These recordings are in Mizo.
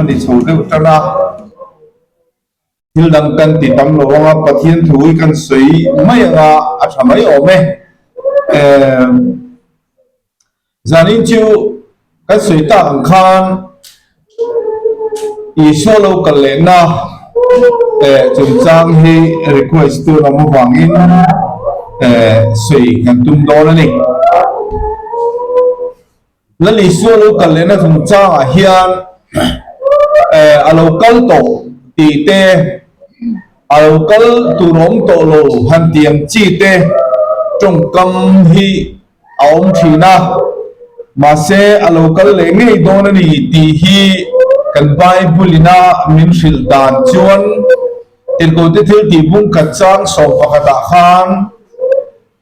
a ni chho deuh tan a, thil dang kan ti tam lo anga Pathian thu hi kan sawi mai anga a tha mai awm e. Zanin chu kan sawi tak ang khan Isua lo kal lehna chungchang hi request tur awm avangin sawi kan tum dawn a ni. Lal Isua lo kal lehna chungchangah hian a lo kal tawh tih te, a lo kal tur awm tawh lo han tih ang chi te tawngkam hi a awm thin a, mahse a lo kal leh ngei dawn a ni tih hi kan Bible ina min hrilh dan chuan Tirhkohte thil tih bung khat chang 11 ah khan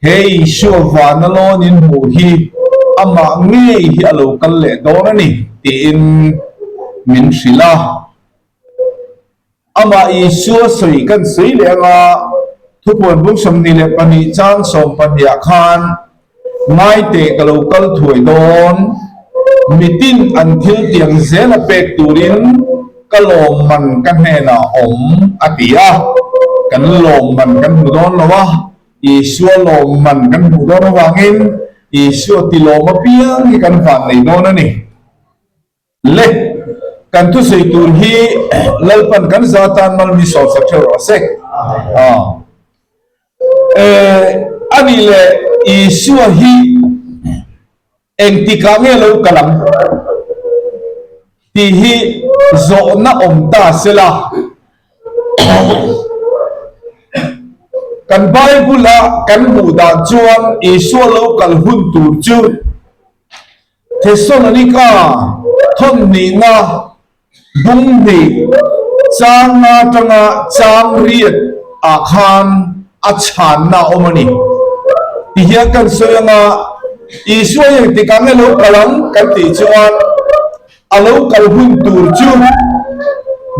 He Isua vana lawn in hmuh hi amah ngei hi a lo kal leh dawn a ni tiin min hrilh a. Amah Isua sawi kan sawi leh anga thupuan bung 22 chang 12 ah khan Ngaite ka lo kal thuai dawn, mitin an thil tiang zela pek turin ka lawmman ka hnenah awm a ti a, kan lawmman kan hmu dawn lo a. Isua lawmman kan hmuh dawn avangin Isua ti lawm apiang hi kan van nei dawn a ni. Le, kan thusawi tur hi Lalpan kan za tan mal mi sawmsak theuh rawh se. A nih leh Isua hi Engtikah nge lo kal ang tih hi zawhna awm ta sela, kan Bible-a kan hmuh dan chuan Isua lo kal hun tur chu Thessalonika thawnhnihna Bung hnih chang nga atanga chang riat ah khan a chhanna a awm a ni. Tihian kan sawi anga Isua hi engtik ah nge lo kal ang kan tih chuan a lo kal hun tur chu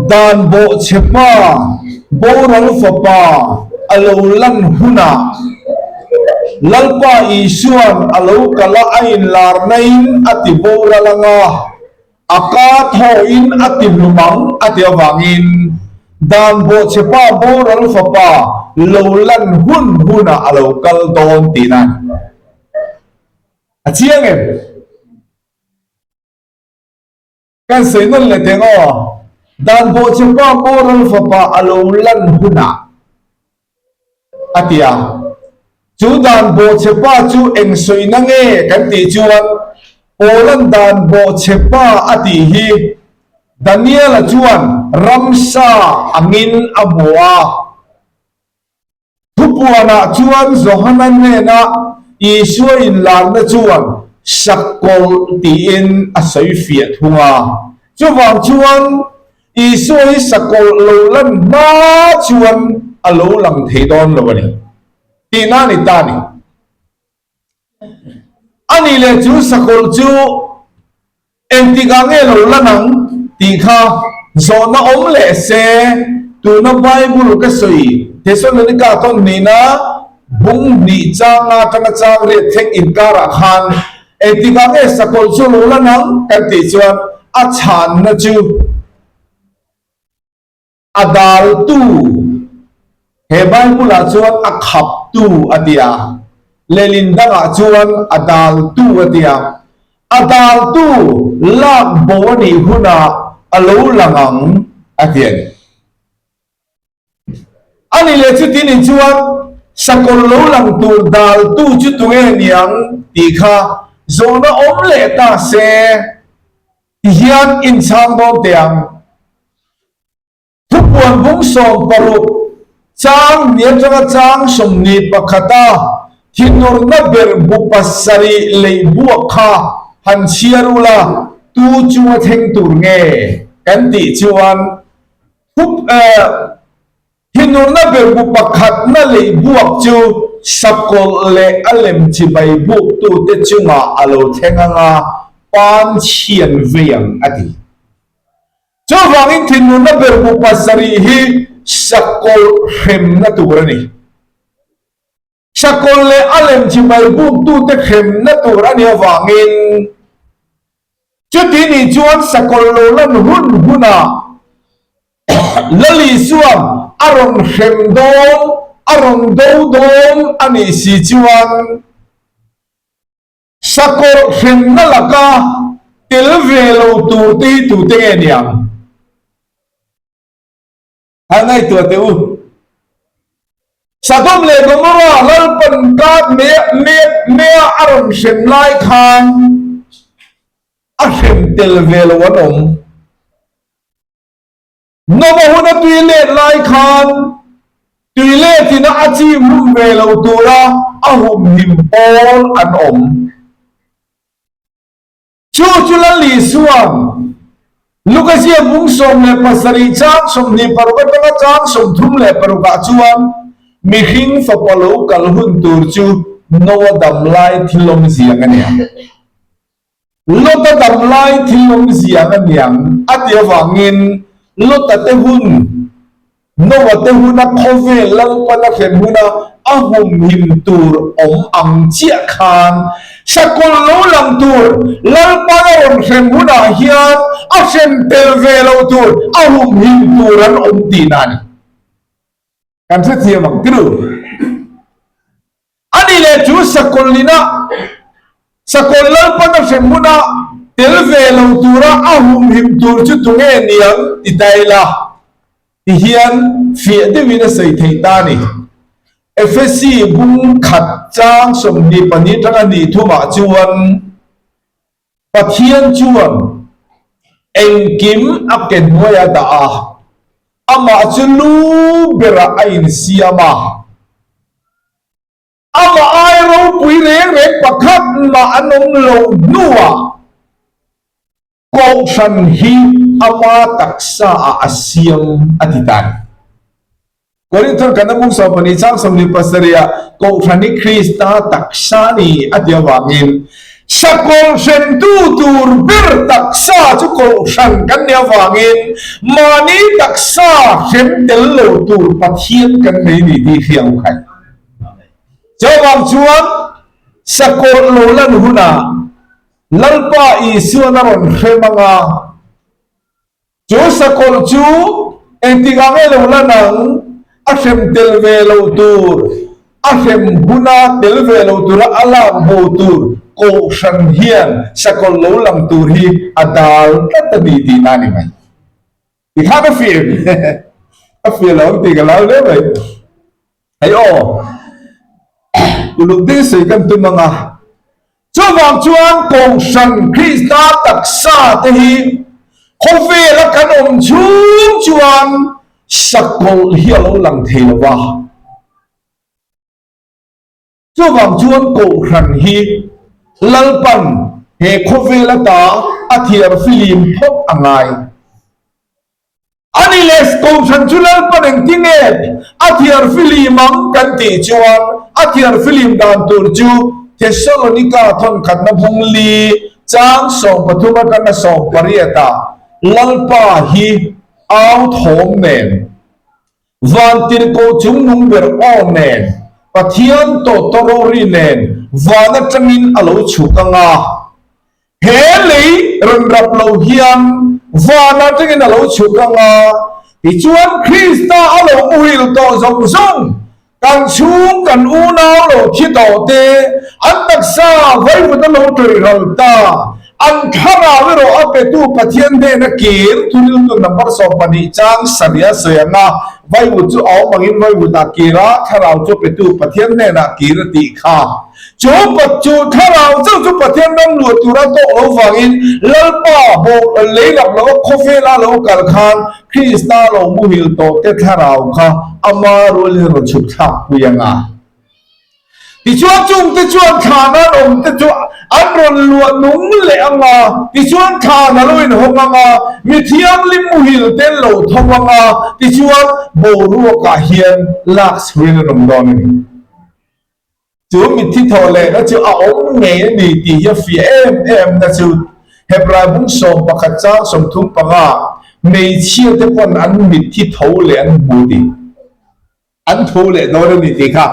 dan bawhchhe pa boral fapa a lo lan hunah Lalpa Isuan a lo kal a a inlarna in a ti boral anga. A ka thawhin a ti hlum ang a ti avangin dan bawhchhe pa boral fapa lo lan hun hunah a lo kal dawn tihna a ni. A chiang em? Kan sawi nawn leh teng aw. Dan bawhchhe pa boral fapa a lo lan hunah a ti a. Chu dan bawhchhe pa chu eng sawina nge kan tih chuan Poland dan bawhchhe pa a tih hi Daniel-a chuan ramsa angin a hmu a. Thupuanah chuan Johana hnena Isua inlarna chuan sakawlh tiin a sawi fiah thung a. Chuvang chuan Isua hi sakawlh lo lan hma chuan a lo lang thei dawn lo a ni. Tihna a ni ta a ni. A nih leh chu sakawlh chu engtikah nge lo lan ang tih kha zawhna awm leh se tuna Bible ka sawi Thessalonica tawn hnihna bung hnih changa atanga chang riat thleng inkarah khan Engtikah nge sakawlh chu lo lan ang kan tih chuan a chhanna chu a daltu, he Bible-ah chuan a khaptu a ti a, lehlin dangah chuan a daltu a ti a. A daltu lak bo a nih hunah a lo lang ang a ti a ni. A ni leh chutin in chuan sakawr lo lang tur daltu chu tunge niang tih kha zawhna awm leh ta se ti hian inchhang dawn teh ang. Thupuan bung 60 chang ni atanga chang 21 a thinurna ber bu pasarih lei buak kha han chhiar ula tu chunga thleng tur nge kan tih chuan Thup thinurna ber bu pakhatna lei buak chu sakawlh leh a lem chibai buktute chungah a lo thleng ang a, pan chhian vei ang a ti. Chuvangin thinurna ber bu pasarih hi sakawlh hremna tur a ni. Sakawlh leh a lem chibai buktute hremna tur a nih avangin. Chuti nih chuan sakawlh lo lan hun hunah Lal Isuan a rawn hrem dawn, a rawn do dawn a nih si chuan sakawlh hremna laka tel ve lo tur te hi tute nge niang? A ngaihtuah teh u. Sodom leh Gomorrah Lalpan kat mea a rawn hrem lai khan a hrem tel ve lo an awm. Nova huna tui let lai khan tui letin a chim hlum ve lo tura a humhim pawl an awm. Chu chu Lal Isua'n Luka ziak bung 17 chang 26 atanga chang 36 ah chuan mihring fapa lo kal hun tur chu Noa dam lai thil awm ziang a niang. Lota dam lai thil awm ziang a niang a ti avangin Lota te hun Noa te huna khawvel Lalpan a hren huna a humhim tur awm ang chiah khan sakawlh lo lang tur Lalpan a rawn hrem hunah hian a hrem tel ve lo tur a humhim tur an awm tihna a ni. Kan hrethiam ang ti ru. A ni leh chu sakawlh ina sakawlh Lalpan a hrem huna tel ve lo tura a humhim tur chu tunge niang ti ta ila ti hian fiah deuhin a sawi theih ta a ni. Efesi bung khat chang 22 tanga ni thumah chuan Pathian chuan engkim a ke hnuai a dah a, amah chu lu berah a insiam a. Amah ai ropui reng reng pakhat mah an awm lo hnuah Kohhran hi ama taksa ah a siam a ti ta a ni. Korinthon kan a bung 12 chang 27 ah Kohhran hi Krista taksa a ni a ti avangin sakawlh hrentu tur ber taksa chu Kohhran kan nih avangin mahni taksa hrem tel lo tur Pathian kan nei ni tih hria u khai. Chuvang chuan sakawlh lo lan hunah Lalpa Isuan a rawn hrem ang a, chu sakawlh chu engtikah nge lo lan ang? A hrem tel ve lo tur, a hrem huna tel ve lo tura a lak bo tur Kohhran hian sakawlh lo lang tur hi a dal tlat a ni tihna a ni mai. Tikhan a fiah em? A fiah lo ang tih ka lau hle mai. Hei aw, uluk ding sawi kan tum ang a. Chuvang chuan Kohhran Krista taksa te hi khawvela kan awm chhung chuan sakawlh hi a lo lang thei lo va. Chuvang chuan Kohhran hi Lalpan he khawvel ata a thiar filim phawt a ngai. Ani leh Kohhran chu Lalpan engtin nge a thiar filim ang kan tih chuan a thiar filim dan tur chu Thessalonika thawnkhatna bung li chang 13 atanga 18 ah Lalpa hi au thawm nen Vantirhkoh chungnung ber aw nen Pathian tawtawrori nen van atangin a lo chhuk ang a. He lei rawn rap lo hian van atangin a lo chhuk ang a, tichuan Krista a lo muhil tawh zawng zawng, kan chhung kan unau lo thi tawh te, an taksa vaivut a lo tawih ral ta, an thlarau erawh a petu Pathian hnena kir thuriltu number 12 chang sarih a sawi ang a, vaivut chu a awm angin vaivut ah kir a, thlarau chu a petu Pathian hnenah kir a tih kha. Chu chu thlarau chauh chu Pathian ram luah tura tawk lo vangin Lalpa bawk lei lap lo a khawvela lo kal khan Krista lo muhil tawh te thlarau kha ama rualin rawn chhuk thlak pui ang a. Tichuan chungte chuan thlan an awm te chu an rawn luah nung leh ang a, tichuan thlan a lo inhawng ang a, mi thianghlim muhil te an lo tho ang a, tichuan boruakah hian lak chhuin an awm dawn a ni. Chu mitthi thawh lehna chu a awm ngei a ni tih hi a fiah em em na chu Hebrai bung 11 chang 35 hmeichhia te pawn an mitthi tho leh an hmu tih an tho leh dawn a ni tih kha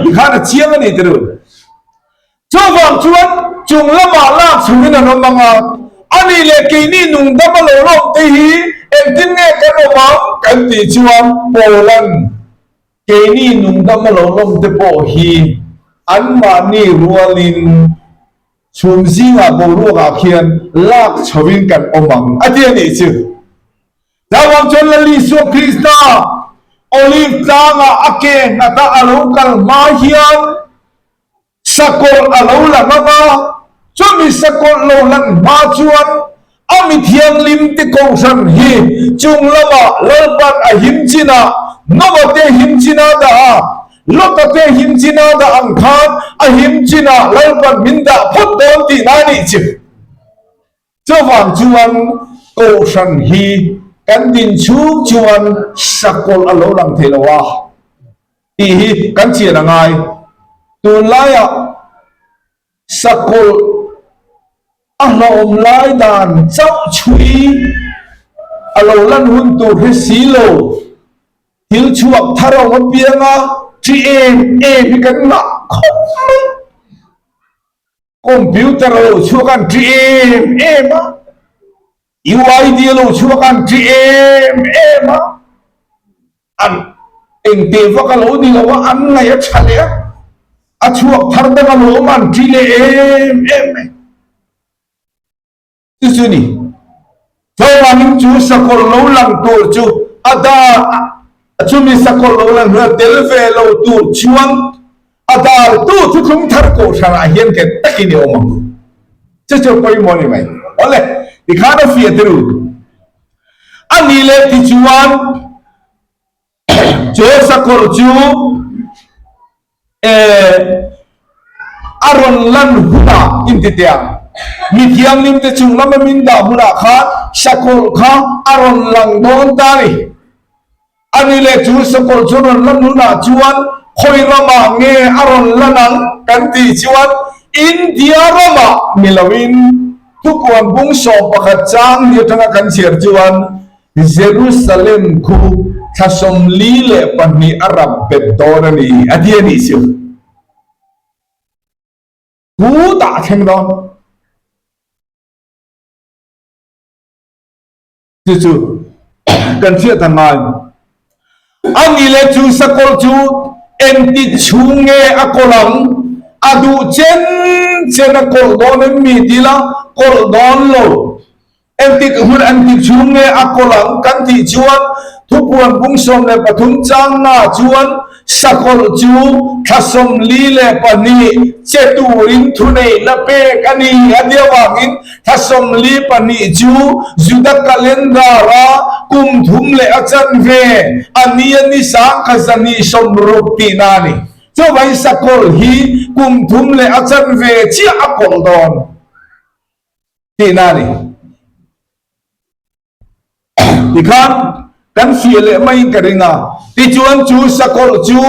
tikhan a chiang a ni ti ru. Chuvang chuan. Chung lamah lak chungin an awm ang a, a nih leh keini nungdam a lo lawm te hi engtin nge kan awm ang kan tih chuan Paula'n keini nungdam a lo lawm te pawh hi anmahni rualin chhum zingah boruakah khian lak chhoin kan awm ang a ti a nih chu. Chuvang chuan Lal Isua Krista Olive tlangah a ke nghat a a lo kal hma hian Sakawlh a lo lang ang a, chumi sakawlh lo lan hma chuan a mi thianghlim te kohhran hi chung lamah Lalpan a him chinah Nova te him chin a dah a, Lota te him chin a dah ang khan a him chinah Lalpan min dah phawt dawn tihna a nih chu. Chuvang chuan kohhran hi kan din chhung chuan sakawlh a lo lang thei lo a. Tih hi kan chian a ngai. Tunlaiah sakawlh a hlawm lai dan chauh chhui a lo lan hun tur hi si lo. Thil chhuak thar awm apianga ṭi em em hi kan ngah khawp mai. Computer a lo chhuak an ṭi em em a. UID a lo chhuak an ṭi em em a. An engteh vak a lo ni lo a, an ngaih a tha leh a, a chhuak thar dang a lo awm a, an ṭi leh em em mai. Chu chu ni. Chuvangin chu sakawlh lo lang tur chu a dar chumi sakawlh lo lang huna tel ve lo tur chuan a dartu thuthlung thar kohhran ah hian nghet takin i awm ang. Chu chu pawimawh a ni mai. Awle, tikhan a fiah tir u. A nih leh tichuan chu sakawlh chu a rawn lan hunah inti teh ang. Mi thianghlim te chung lama min dah hunah khan sakawlh kha a rawn lang dawn ta a ni. A ni leh chu sakawlh chu rawn lan hunah chuan khawi ramah nge a rawn lan ang kan tih chuan India ramah ni loin thupuan bung 11 chang ni atanga kan chhiar chuan Jerusalem khu thla 42 a rap bet dawn a ni a ti a nih chu. Kutah a thleng dawn. Chu chu kan hriat a ngai. A ni leh chu sakawlh chu engti chhung nge a kawlh ang? A duh chen chen a kawlh dawn em mi ti la, kawlh dawn lo. Engtik hun engtik chhung nge a kawlh ang kan tih chuan thupuan bung 13 changna chuan Sakawlh chu thla 42 che turin thuneihna pek a ni a tia vangin thla 42 chu Juda calendar-a kum thum leh a chanve a ni a ni sangkha zahnih 60 tihna a ni. Chuvangin sakawlh hi kum thum leh a chanve chiah a kawlh dawn tihna a ni. Tikhan kan fiah leh maiin ka ring a, tichuan chu sakawlh chu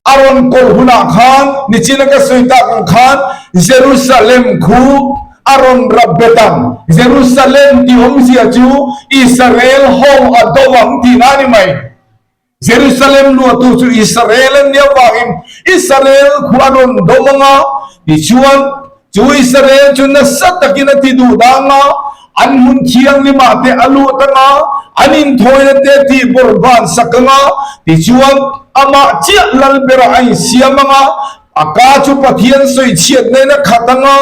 a rawn kawlh hunah khan nichina ka sawi tak ang khan Jerusalem khu a rawn rap bet ang. Jerusalem tih awmzia chu Israel ho a do ang tihna a ni mai. Jerusalem luahtu chu Israel an nih avangin Israel khu a rawn dawm ang a, tichuan chu Israel chu nasa takin a ti duh dang a, an hmun thianghlimah te a lut ang a, an inthawina te a tih bawrhban sak ang a, tichuan amah chiah lal berah a insiam ang a, A ka chu Pathian sawi chhiat nen a khat ang a,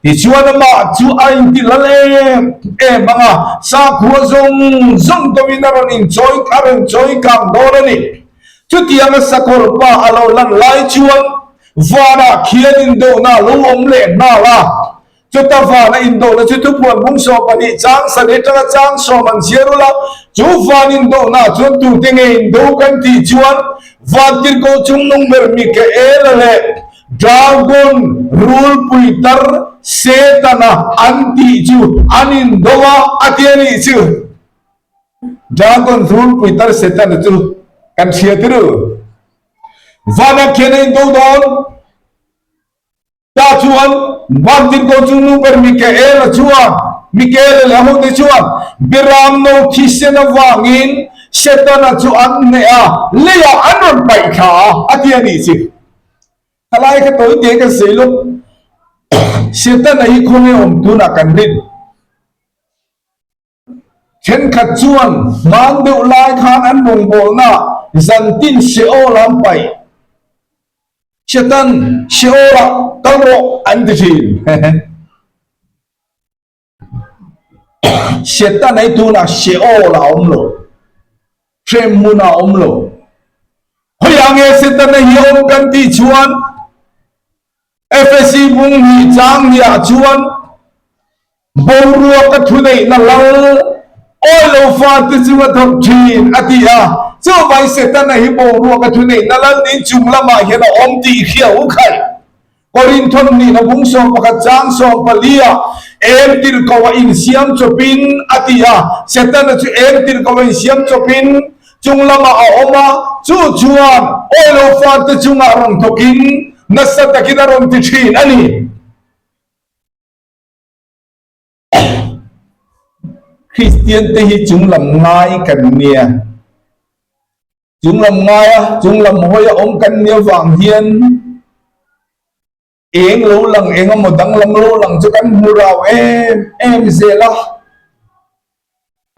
tichuan amah chu a inti lal em em ang a, sakhua zawng zawng dawhin a rawn inchawi a rawn chawi kang dawn a ni. Chutianga sakawr pa a lo lan lai chuan vanah khian indohna a lo awm leh nghal a. Chuta van a indohna chu thupuan bung 12 chang sarih atanga chang sawm an chhiar ul a, chu van indohna chuan tute nge indo kan tih chuan vantirhkoh chungnung ber Mikaela leh Dragon rulpui tar Setana an tih chu an indo a, a ti a nih chu. Dragon rulpui tar Setana chu kan hria tir u. Vanah khian a indo dawn. Tah chuan vantirhkoh chu nu ber Mikaela chuan, Mikaela leh a hote chuan Biram no thisen avangin Setana chu an hneh a, leiah an rawn paih thla a, a ti a nih chi. Thalai kha tawi te kan sawi lawk. Setana hi khawnge awm tunah kan rin? Thenkhat chuan hman deuh lai khan an rawngbawlna zantin Sheol an paih. Setan, Sheol-ah kal rawh an ti thin. Setan hi tunah Sheol ah a awm lo, hrem hmunah a awm lo. Khawiah nge Setana hi a awm kan tih chuan Efesi bung hnih chang hniah chuan boruak a thuneihna lal awi lo fate chu a thawk thin a ti a. Chuvai Setana hi boruak a thuneihna lal niin chung lamah hian a awm tih hria u khaih. Korinthon nihna bung 11 chang 14 ah entir ko a insiam chawpin a ti a, Setana chu entir ko a insiam chawpin chung lamah a awm a, chu chuan awilo fate chungah rawn thawkin nasa takin a rawn ti thin a ni. Kristian te hi chung lam ngai kan nia. Chung lam ngaia chung lam hawi a awm kan nia vang hian eng lo lang eng emaw danglam lo lang chu kan hmu rau em em zel a,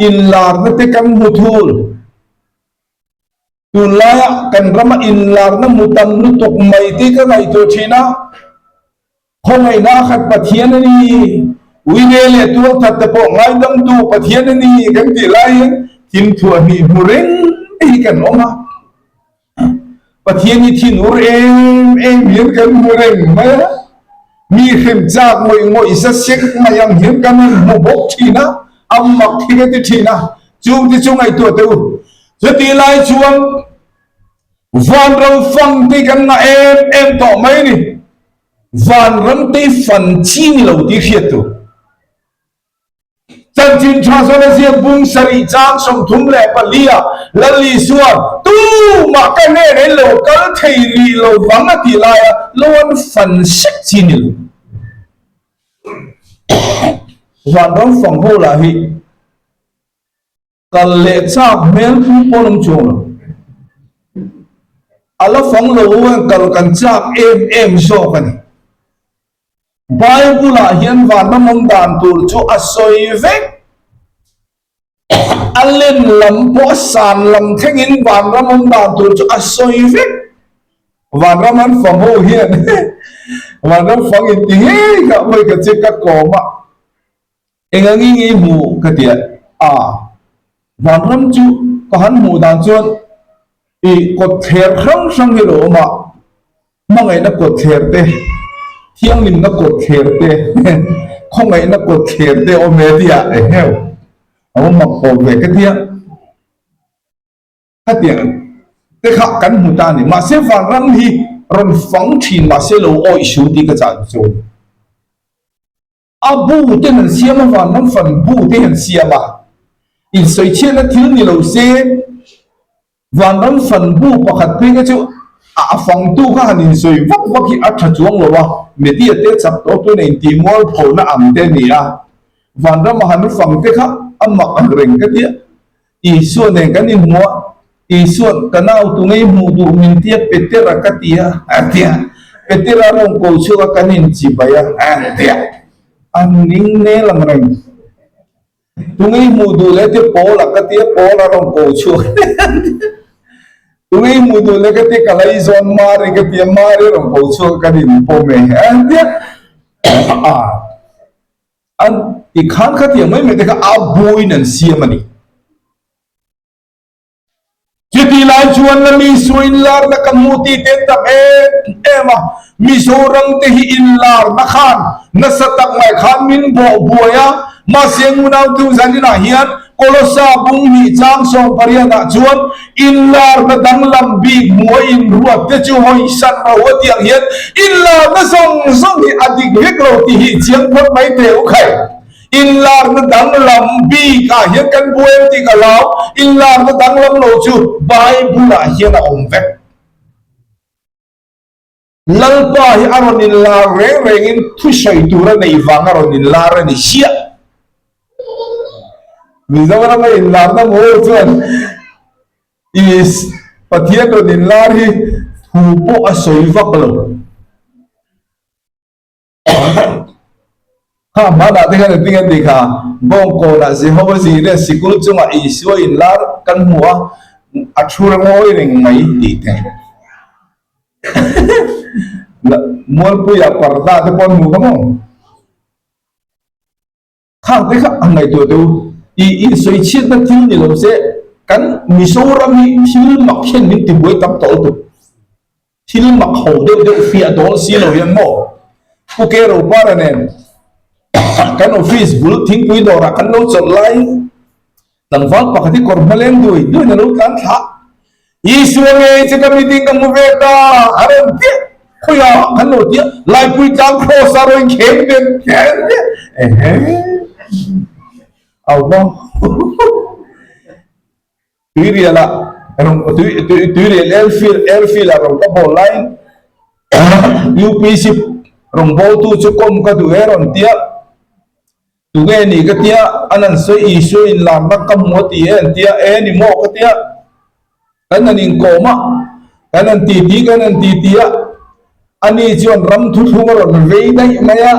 inlarna te kan hmu thul. Tunlaia kan rama inlarna hmu tam lutuk mai te ka ngaihtuah thin a. Khawngaihna a khat Pathian a ni, Uire leh tualthat te pawh ngaidamtu Pathian a ni kan tih laiin thimthuah hnih hmu reng hi kan awm a. Pathian hi thinur em em hian kan hmu reng mai a, mi hrem chak ngawih ngawih za sek mai ang hian kan han hmu bawk thin a, a mak hi ka ti thin a, chungte chu ngaihtuah teh u. Chutih lai chuan Vanram fang te kan ngah em em tawh mai a ni. Vanram te fan chi ni lo tih hriat tur. Chanchin tha zawn a ziak bung sarih chang 34 ah Lal Isuan tumah ka hnen in lo kal thei rih lo vang a tih laia lo an fan sek chi ni lo. Vanram fang ho lah hi Kal leh chak hmel thu pawn awm chuang lo. A la fang lo hian kal kan chak em em zawk a ni. Bible ah hian vanram awm dan tur chu a sawi vek. A len lam pawh a san lam thlengin vanram awm dan tur chu a sawi vek. Vanram an fang ho hian vanram fang inti ngei kha vawi khat chu ka kawm a. Eng ang i hmuh ka ti a, a vanram chu ka han hmuh dan chuan i kawtthler hrang hrang hi lo awm a, hmangaihna kawtthler te, thianghlimna kawtthler te, khawngaihna kawtthler te awm e tia eng a awm mak pawh ve ka tia. Khatiang te kha kan hmu ta a ni. Mahse vanram hi rawn fang thin mahse lo awih su tih ka chah chu a ni. A bu ten an siam a, vanram fan bu te an siam a, insawichhiatna thil ni lo se vanram fan bu pakhat phei kha chu a fangtu kha han insawi vak vak hi a tha chuang lo a, media te chak tawh tuna intih mualphona ang te a ni a, vanrama han fang te kha a mak ang reng ka tia. Isua nen kan inhmu a, Isua'n ka nau tu ngei hmuh duh min tia Petera ka ti a, a ti a. Petera rawn ko chhuak a kan inchibai a, a ti a. A ning nel ang reng. Tu ngei hmuh duh leh tia Paula ka ti a, Paula rawn ko chhuak a ti a. Tu ngei hmuh duh leh ka tia ka laizawn Mari ka ti a, Mari rawn ko chhuak a kan inpawm e, a ti a. An ti khan khatiang mai mai te kha a buin an siam a ni. Chuti lai chuan la mi su inlarna ka hmu tih te an tam em em a, Mizoram te hi inlarna khan nasa tak mai khan min bawh buai a, mahse ngunau tu zaninah hian Kolosa bung hnih chang 18 ah chuan inlarna danglam bik hmu a inruat te chu hawisan ro a tih ang hian inlarna zawng zawng hi a dik vek lo tih hi chiang phawt mai teh u khai. Inlarna danglam bik ah hian kan buai em tih ka hlau, inlarna danglam lo chu Bible ah hian a awm vek. Lalpa hi a rawn inlar reng rengin thusawi tur a neih vang a rawn inlar a ni chiah. Mizorama inlarna maw chuan is Pathian rawn inlar hi thu pawh a sawi vak lo. Kha hmanah te khan engtin an tih kha? Bawngkawnah Jehova Zireh sikul chungah Isua inlar kan hmu a, a thu ngawi reng mai tih te. Mualpuiah parda te pawh an hmu kha maw? Khang te kha a ngaihtuah teh u. I insawi chhiatna thil ni lo se kan Mizoram hi thil mak hian min tibuai tam tawh lutuk. Thil mak ho deuh deuh fiah dawl si lo hian maw Pu Ke Ropara nen kan office bul thingpui dawrah kan lo chawlh lai tlangval pakhat hi kawr hma leng duai duaiin a lo tlan thlah. Isua ngei che ka meeting ka hmu ve ta a rawn piah khawiah kan lo tia Laipui tlang cross a rawn kheng ve kher piah ehe au va Tuirial ah rawn tui tui tuirial airfield airfield ah rawn ka bawl laiin UPC rawn bawltu chu kawm ka duh e rawn tia tunge ni ka tia an an sawi Isua inlarna ka hmu a ti e an tia e ni maw ka tia kan han inkawm a kan han titi kan han titi a ani chuan ram thuthlung a rawn vei daih mai a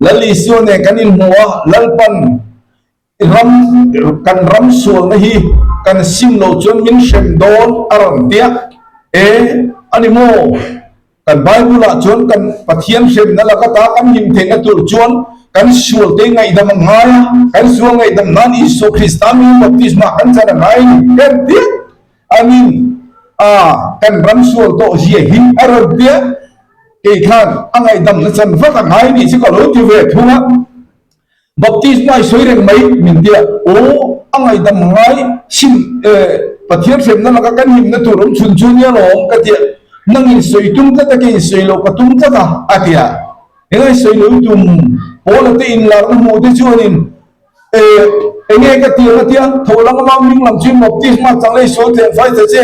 Lal Isua nen kan inhmu a Lalpan Ram, kan ram sualna hi kan sim loh chuan min hrem dawn a rawn tia. E, a ni maw? Kan Bible ah chuan kan Pathian hremna laka ta kan him theihna tur chuan kan sualte ngaihdam a ngai a, kan sual ngaihdam nan Isua Krista mi baptisma kan chan a ngai a ni kan tia. Amin. A, kan ram sual tawh zia hi a rawn tia. Kei khan a ngaihdamna chan vak a ngai nih chu ka lo ti ve thung a. Baptisma i sawi reng mai min tia, aw a ngaihdam ngai sim e, Pathian hremna laka kan himna tur awm chhun chu nia lawm ka tia, nangin sawi tum tlat a keiin sawi loh ka tum tlat a a tia. Engai sawi lo i tum Paula te inlarna hmuh te chuanin e enge ka tiang a tia, tho lang ama hming lam chuin baptisma chang lei sawi tlem fai ta che,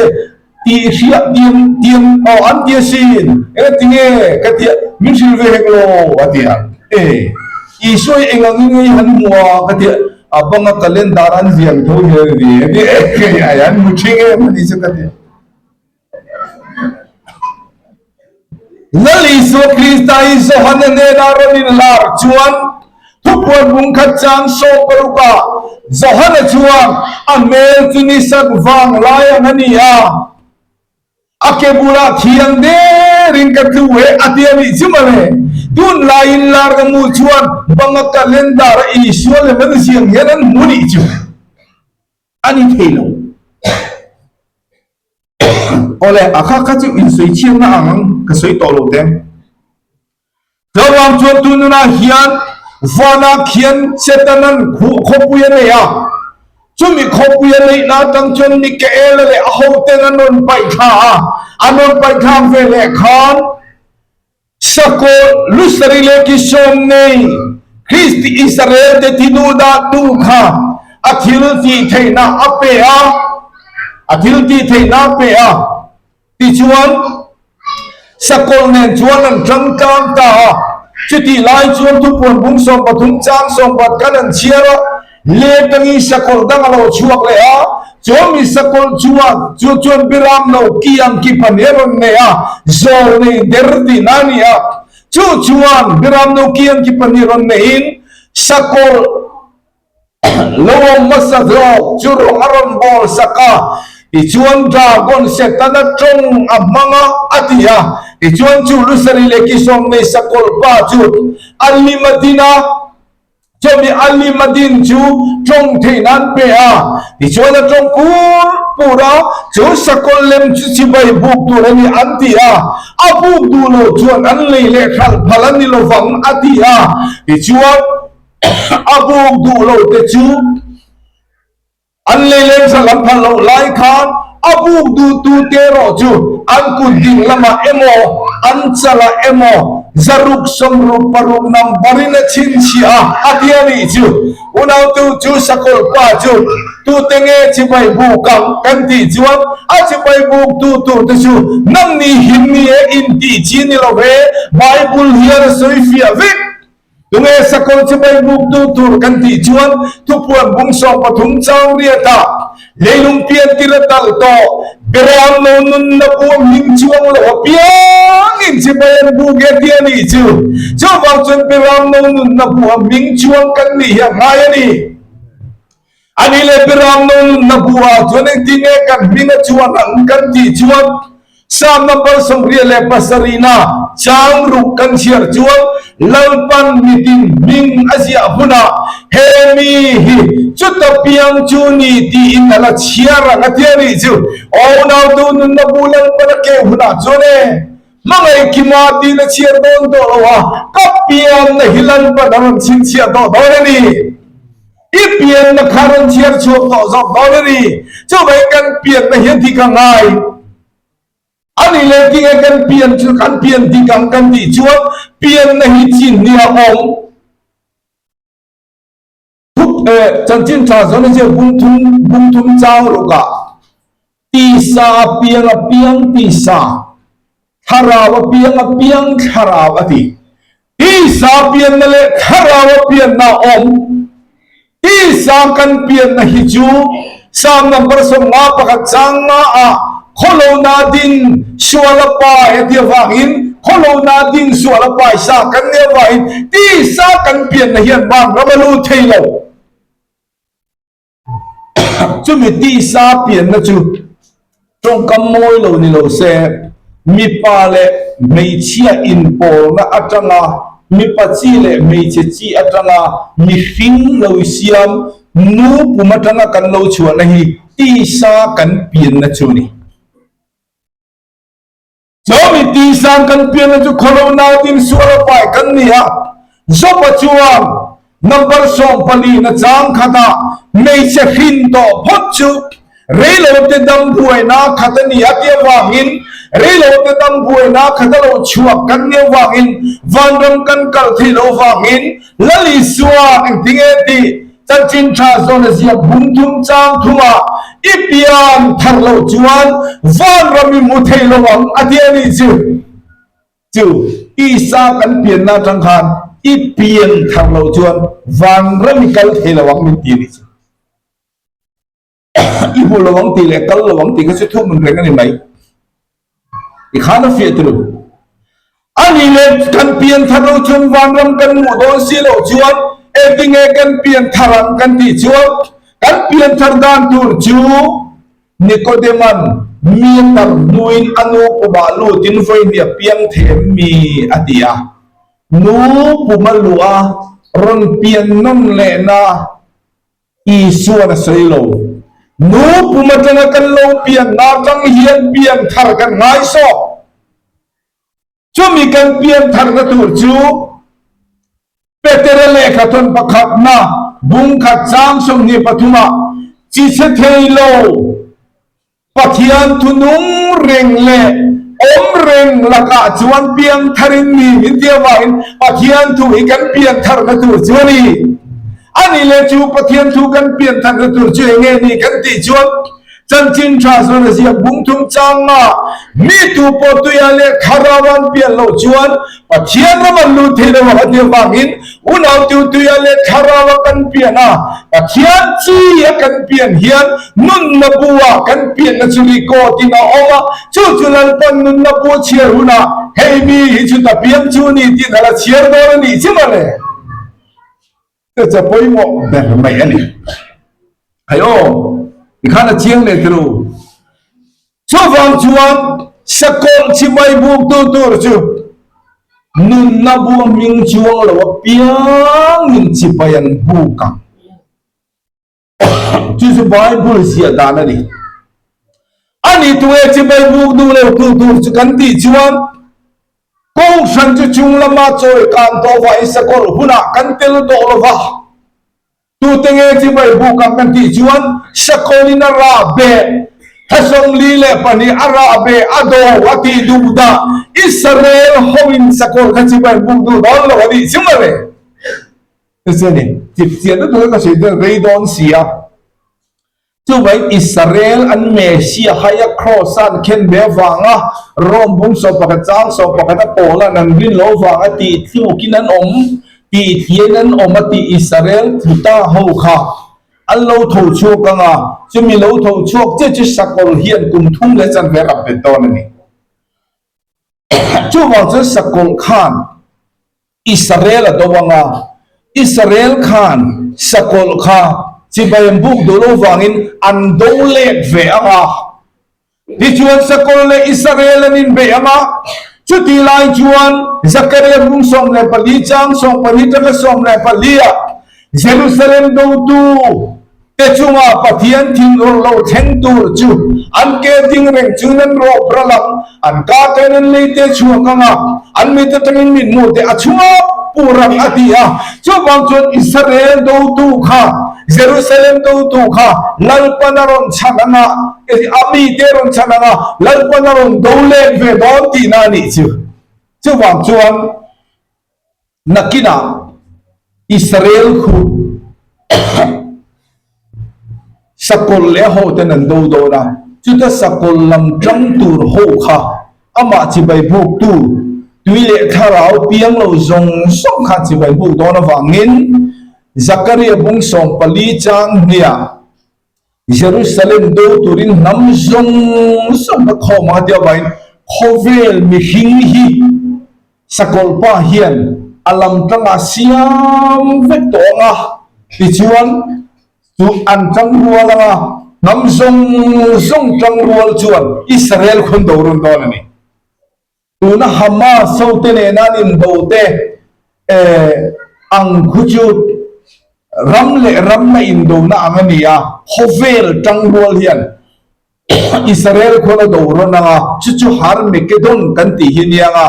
Tih hriat tiang tiang aw an ti asin, eng tinge ka tia min hrilh ve hek lo a ti a. E, Isua hi eng angin nge i han hmu a ka tia, a banga calendar an ziak tho hian a ni a ti e, kei ai an hmu ṭhing em a ni chu ka ti. Lal Isua Krista hi Johana hnena rawn inlar chuan Thupuan bungkhat chang 16 ah Johana chuan a hmel chu ni sat vang lai ang a ni a, a ke bulah thiang derin ka tlu e a ti a nih chu mawle. Tunlaiin lar ka mu chuan banga calendar a Isua lem an ziang hian an hmu nih chu a ni thei lo. Awle, a kha kha chu insawi chhiatna ang ka sawi tawh lo teng. Tlawng chuan tununah hian vanah khian Setanan khawpui a nei a, chumi khawpui a neihna atang chuan Mikaela leh a hoten an rawn paih thla a, an rawn paih thlak ve leh khan Sakawlh Lusari leh Kisawm nei Kristi Israel te thi duh dah tu kha a thil tih theihna a pe a, a thil tih theihna a pe a. Tichuan, sakawlh nen chuan an tang tlang ta a. Chutih lai chuan thupuan bung 13 chang 14 khan an chhiar a, let angin sakawlh dang a lo chhuak leh a. Chuan mi sakawlh chuan chu chuan biram lo ki ang ki pahnih a rawn nei a, zawl nei der tihna a ni a. Chu chuan biram lo ki ang ki pahnih rawn neiin sakawlh Lo awm hmasa zawk chu rawng a rawn bawl sak a, tichuan Dragon Setana tawng a hmang a, a ti a. Tichuan chu Lusari leh Kisawm nei sakawlh pa chu a lim a din a, chumi a lim a din chu tawng theih nan pe a. Tichuan a tawng pur pur a, chu sakawlh lem chu chibai buk tur a ni an ti a, a buk duh lo chuan an lei leh hralh phal a ni lovang a ti a. Tichuan. A buk duh lo te chu an leileng thla lam phal loh lai khan a buk duh tu te erawh chu an kut ding lamah emaw an chalah emaw zaruk 66 number in a chhinchhiah a, a ti a nih chu. Unautu chu sakawlh pa chu tute nge chibai buk ang kan tih chuan a chibai buk tu tur te chu nangni him ni e intih chi ni lo ve, Bible hian a sawi fiah vek. Tunge sakawlh chibai buktu tur kan tih chuan thupuan bung 13 chang riatah leilung pian tir a talh tawh, Beram no nunna bu a hming chuang lo apiangin. apiangin chibai an buk e tih a nih chu. Chuvang chuan Biram no nunna buha hming chuang kan nih hi a ngai a ni. A nih leh Biram no nunna buhah chuan engtin nge kan hming a chuan ang kan tih chuan Psalm number 77 na chang ruk kan chhiar chuan Lalpan mitin hming a ziah hunah he mi hi chuta piang chu ni tiin a la chhiar ang a ti a nih chu. Aw unautu nunna bu Lalpan a keu hunah chuan e hmangaih kima tiin a chhiar dawn tawh lo a, ka pianna hi Lalpan a rawn chhinchhiah tawh dawn a ni. I pianna kha rawn chhiar chhuak tawh zawk dawn a ni. Chuvangin kan pianna hian dik a ngai. A nih leh tinge kan pian chu kan pian dik ang kan tih chuan pianna hi chin ni a awm. Thup eh chanchin tha zawn a ziak bung thum bung thum chang rukah tisa a piang a piang tisa, thlarau a piang a piang thlarau a ti. Tisa pianna leh thlarau a pianna a awm. Tisa kan pianna hi chu Psalm number 51 chang nga ah khawlona ding sual a pai a ti avangin khawlona ding sual a pai sa kan nih avangin tisa kan pianna hian vanram a lut thei lo. Chumi tisa pianna chu tawngkam mawi lo ni lo se, mipa leh hmeichhia inpawlna atanga mipa chi leh hmeichhe chi atanga mihring lo siam nu pum atanga kan lo chhuahna hi tisa kan pianna chu a ni. Chumi tisang kan pianna chu khawlo nautin sual a pai kan ni a, Job-a chuan number 14 na chang khatah hmeichhe hrin tawh phawt chu reilote dam buaina khat a ni a ti avangin reilote dam buaina khat a lo chhuak kan ni avangin vanram kan kal theih loh avangin Lal Isua engtinge tih Chanchin tha zawn a ziak bung thum chang thumah i pian thar loh chuan vanram i hmu thei lo ang a ti a nih chu. Chu tisa kan pianna atang khan i pian thar loh chuan vanram i kal thei lo ang min ti a nih chu. I hmu lo ang tih leh kal lo ang tih kha chu thu hmun reng a ni mai. I khan a fiah tulu. A nih leh kan pian thar lo chuan vanram kan hmuh dawn si loh chuan engtinge kan pian thar ang kan tih chuan kan pian thar dan tur chu Nicodeman mi a tar hnuin a nu pumah lutin vawiin a piang thei em mi a ti a. Nu puma luh a rawn pian nawn lehna Isuan a sawi lo. Nu pum atanga kan lo pianna atang hian pian thar kan ngai sawk. Chumi kan pian tharna tur chu Petera lehkha thawn pakhatna bung khat chang 23 ah chi chhe thei lo. Pathian thu nung reng leh awm reng lakah chuan piang tharin mi min ti avangin Pathian thu hi kan pian tharna tur chu a ni. A nih leh chu Pathian thu kan pian tharna tur chu eng nge ni kan tih chuan Chanchin tha chuan a ziak bung thum changa mi tu pawh tuia leh thlarau an pian loh chuan Pathian ram an lut thei lo ang a ti avangin unau tu tuia leh thlarau a kan pian a, Pathian chi a kan pian hian nunna bu ah kan pianna chu record in a awm a, chu chu Lalpan nunna bu a chhiar hunah hei mi hi chu ta piang chu ni tiin a la chhiar dawn a nih chi mawle. Chu chu pawimawh ber mai a ni. Hei aw, tikhan a chiang leh tiro. Chuvang chuan sakawlh chibai buktu tur chu nunna bu a hming chuang lo apiangin chibai an buk ang. Chu chu Bible ziah dan a ni. A ni tunge chibai buk duh lo tu tur chu kan tih chuan Kohhran chu chung lama chawi kan tawh vangin sakawlh hunah kan tel tawh lo va. Tute nge chibai buk ang kan tih chuan Sakawlin a rah beh, thla 42 a rah beh a do a tih duh dah Israel hoin Sakawlh kha chibai buk duh dawn lo a nih chu mawle. Chu a ni, chipchian lutuk a ka sawi chuan rei dawn si a. Chuvangin Israel an Messiah haia Kraws a an khen ve avanga Rome bung 11 chang 11 a pawla an an rin loh avanga tih tlukin an awm, tih thliain an awm a tih Israel tlu ta ho kha an lo tho chhuak ang a, chumi lo tho chhuak chiah chu Sakawlh hian kum thum leh chanve a rap bet dawn a ni. Chuvang chuan sakawlh khan Israel a do ang a, Israel khan sakawlh kha chibai an buk duh lo vangin an do let ve ang a. Tichuan sakawlh leh Israel an inbeih ang a, chutih lai chuan Zakaria bung 14 chang 12 atanga 14 ah Jerusalem dotu te chunga Pathian thinur lo thleng tur chu an ke ding reng chuin an rawp ral ang, an ka ten an lei te chhuak ang a, an mit atangin mithmuh te a chhuak pur ang a ti a. Chuvang chuan Israel dotu kha, Jerusalem dotu kha Lalpan a rawn chhan ang a, a mite a rawn chhan ang a, Lalpan a rawn do let ve dawn tihna a nih chu. Chuvang chuan. Nakinah Israel khu sakawlh leh a hoten an do dawn a, chuta sakawlh lam tang tur ho kha amah chibai buktu tui leh thlarau piang lo zawng zawng khan chibai buk dawn avangin Zakaria bung 14 chang hniah Jerusalem do turin hnam zawng zawng ka khawm ang a ti avangin khawvel mihring hi sakawlh pa hian a lam tangah siam vek tawh ang a, tichuan chu an tangrual ang a, hnam zawng zawng tangrual chuan Israel khawn do rawn dawn a ni. Tuna Hamas ho te nena an indo te ang khu chu ram leh ram na indona ang a ni a, khawvel tangrual hian Israel khuan a do rawn ang a, chu chu Harmagedon kan tih hi nia ang a.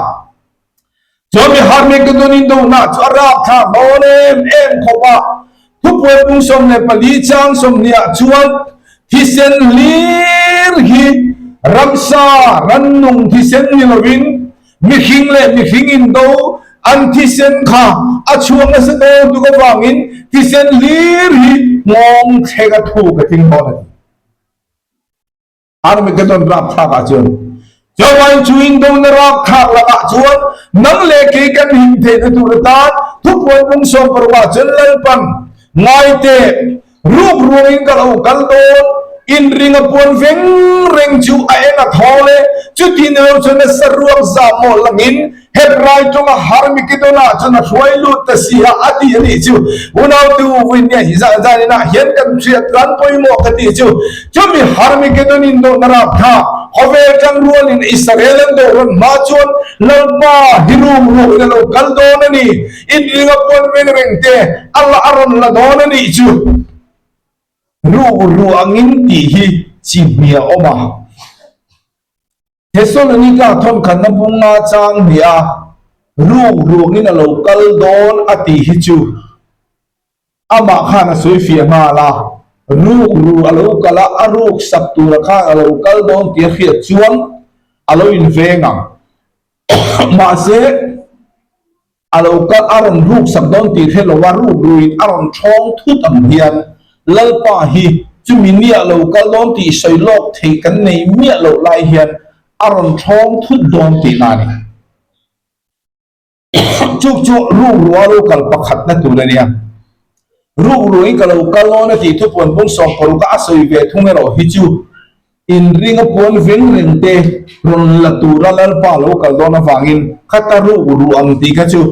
Chuan mi Harmagedon indona chu a rapthlak dawn em em khawp a, Thupuai bung 14 chang 20 ah chuan thisen hlir hi ramsa rannung thisen ni lovin mihring leh mihring indo an thisen kha a chhuak nasa dawn tuk avangin thisen hlir hi nghawng thleng a thuk a tling dawn a ti. Armageddon rapthlak ah chuan Jovain chu indona rapthlak lakah chuan nang leh kei kan him theihna tur atan thupuan bung 16 ah chuan Lalpan ngai teh ruk ruangin ka lo kal dawn inring a puan veng reng chu a eng a thawl e chuti ni lo chuan a saruak zah maw langin Hebrai tawnga Harmagedon ah chuan a hruai lut ta si a, a ti a nih chu. Unautu Vuinia hi zan zaninah hian kan hriat tlan pawimawh ka tih chu, chumi Harmagedon in dawhna rap kha khawvel tangrualin Israel an dawh rawn hma chuan Lalpa hi rum ruakin a lo kal dawn a ni, inring a puan veng reng te a la a rawn la dawn a nih chu. Ruh ruh angin tih hi chi hmiah awm a. Thesalonika thawnkhatna bunga chang hnih a, ruk ruangin a lo kal dawn a tih hi chu amah khan a sawi fiah nghal a, ruk ru a lo kal a, a ruk sak tura khan a lo kal dawn tih a hriat chuan a lo inveng ang. Mahse. A lo kal a rawn ruk sak dawn tih hre lo a ruk ruin a rawn thawng thut ang hian Lalpa hi chumi nia lo kal dawn tih sawi lawk theih kan nei miah loh lai hian a rawn thawng thut dawn tihna a ni. Chuk chu ruk rua lo kal pakhatna tur a nia. Ruk ruin ka lo kal dawn a tih thupuan bung 16 a sawi ve thung erawh hi chu Inring a puan veng reng te rawn la tura Lalpa lo kal dawn avangin khata ruk ruh ang tih kha chu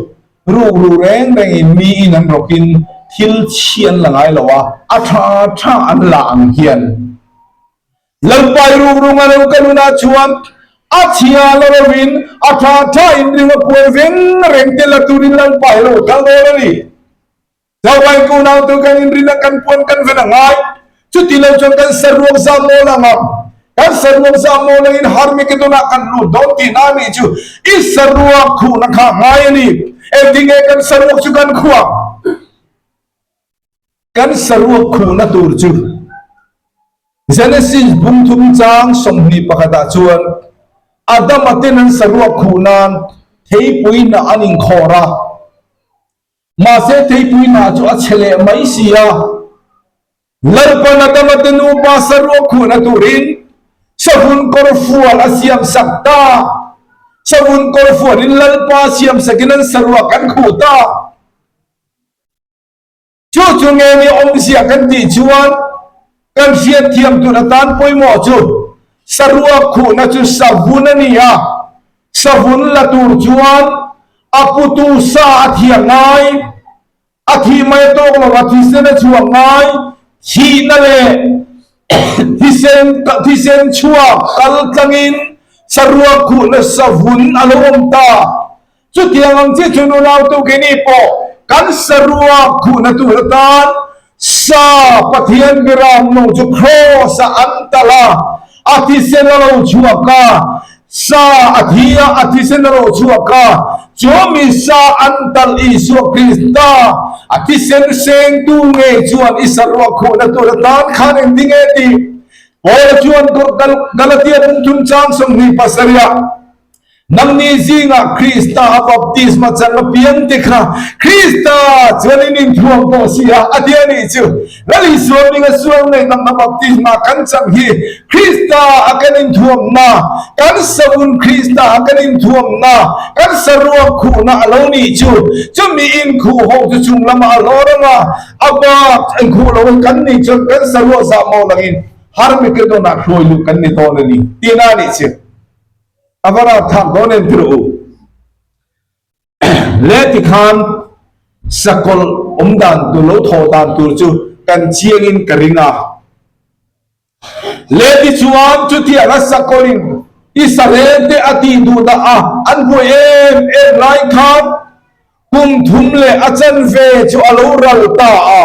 ruk ruh reng rengin miin an rawkin thil chhi an la ngai lo a, a tha tha an la ang hian Lalpa i ruk rung a lo kal hunah chuan a chhia la lovin a tha tha inring a puan veng reng te la turin Lalpa hi lo kal dawn a ni. Zovain ko nau tu kan inrin a kan puan kan ven a ngai. Chuti lo chuan kan saruak za mawl ang ang. Kan saruak za mawl angin Harmagedon ah kan lut dawn tihna a nih chu. I saruak khuhna kha ngai a ni. Engtinge kan saruak chu kan khuh ang? Kan saruak khuhna tur chu Genesis bung thum chang 21 ah chuan Adama ten an saruak khuh nan theipui hnah an inkhawr a. Mahse theipui hnah chu a chhe leh mai si a, Lalpan Adama te nupa saruak khuhna turin savun kawr fual a siam sak ta. Savun kawr fualin Lalpa siam sakin an saruak an khuh ta. Chu chu nge ni awmzia kan tih chuan kan hriatthiam tur atan pawimawh chu saruak khuhna chu savun a ni a. Savun la tur chuan a putu sa a thiah ngai, a thih mai a tawk lo, a thisen a chhuak ngai, thihna leh thisen thisen chhuak kal tlangin saruak khuhna savun a lo awm ta. Chutiang ang chiah chu nunautu keini pawh kan saruak khuhna tur atan sa Pathian biram lo chu Kraws ah an talh a, a thisen a lo chhuak a, sa a thi a, a thisen a lo chhuak a, chu mi sa an talh Isua Krista a thisen sengtu ngei chuan i saruak khuhna tur atan khan engtin nge tih Paula chuan Galatia pumthum chang 27 ah Nangni zingah Krista a baptisma chang apiang te kha Krista chuan in inthuam tawh si a, a ti a nih chu. Lal Isua hminga sual ngaihdamna baptisma kan chang hi Krista a kan inthuamna, kan savun Krista a kan inthuamna, kan saruak khuhna a lo nih chu. Chumi inkhuh ho chu chung lamah a hlawr ang a, a bak inkhuh lo in kan nih chuan kan saruak zah maw langin Harmagedon-ah hruai luh kan ni dawn a ni, tihna a nih chu. A va rap thak dawn em tirh u. Le tikhan sakawlh awm dan tur lo thawh dan tur chu kan chiang in ka ring a. Le tichuan chutiang a sakawlh in Israel te a tih duh dah a an buai em em lai khan kum thum leh a chanve chu a lo ral ta a.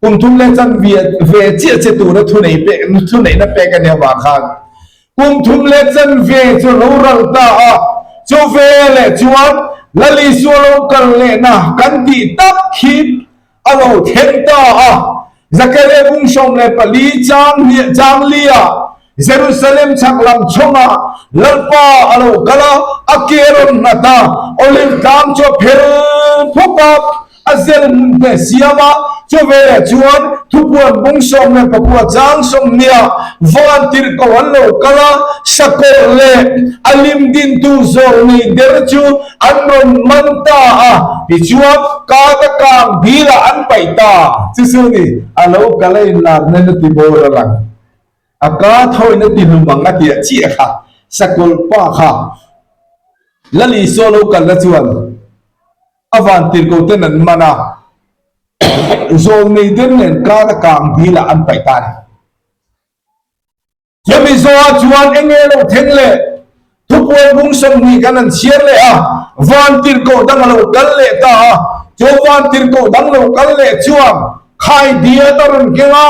Kum thum leh chan ve chiah che tura thunei pek thuneihna pek a nih avang khan kum thum leh chan ve chu lo ral ta a, chu ve leh chuan Lal Isua lo kal lehna kan tih tak khi a lo thleng ta a. Zakaria bung 14 chang chang li ah Jerusalem chhak lam chhawngah Lalpa a lo kal a, a ke a rawn nghat a, Olive tlang chu a phel phawk a, a zel hmun te siam a, chuveleh chuan thupuan bung 19 chang 20 van tirhko an lo kal a, sakawlh leh a lim dintu zawr nei der chu an rawn man ta a, tichuan kata kang bilah an paih ta. Chu chu ni, a lo kal a inlarna in a ti bawr a lang. A ka thawin a ti hlum ang a tiah chiah kha, sakawlh pa kha Lal Isua lo kalna chuan A van tirhko ten an man a, zawlnei den nen kar a kang dil ah an paih ta a ni. Chumi zawhah chuan eng nge lo thleng leh thupuan bung 20 kan an chhiar leh a, van tirhko dang a lo kal leh ta a, chu van tirhko dang lo kal leh chuan khai diat a rawn keng a,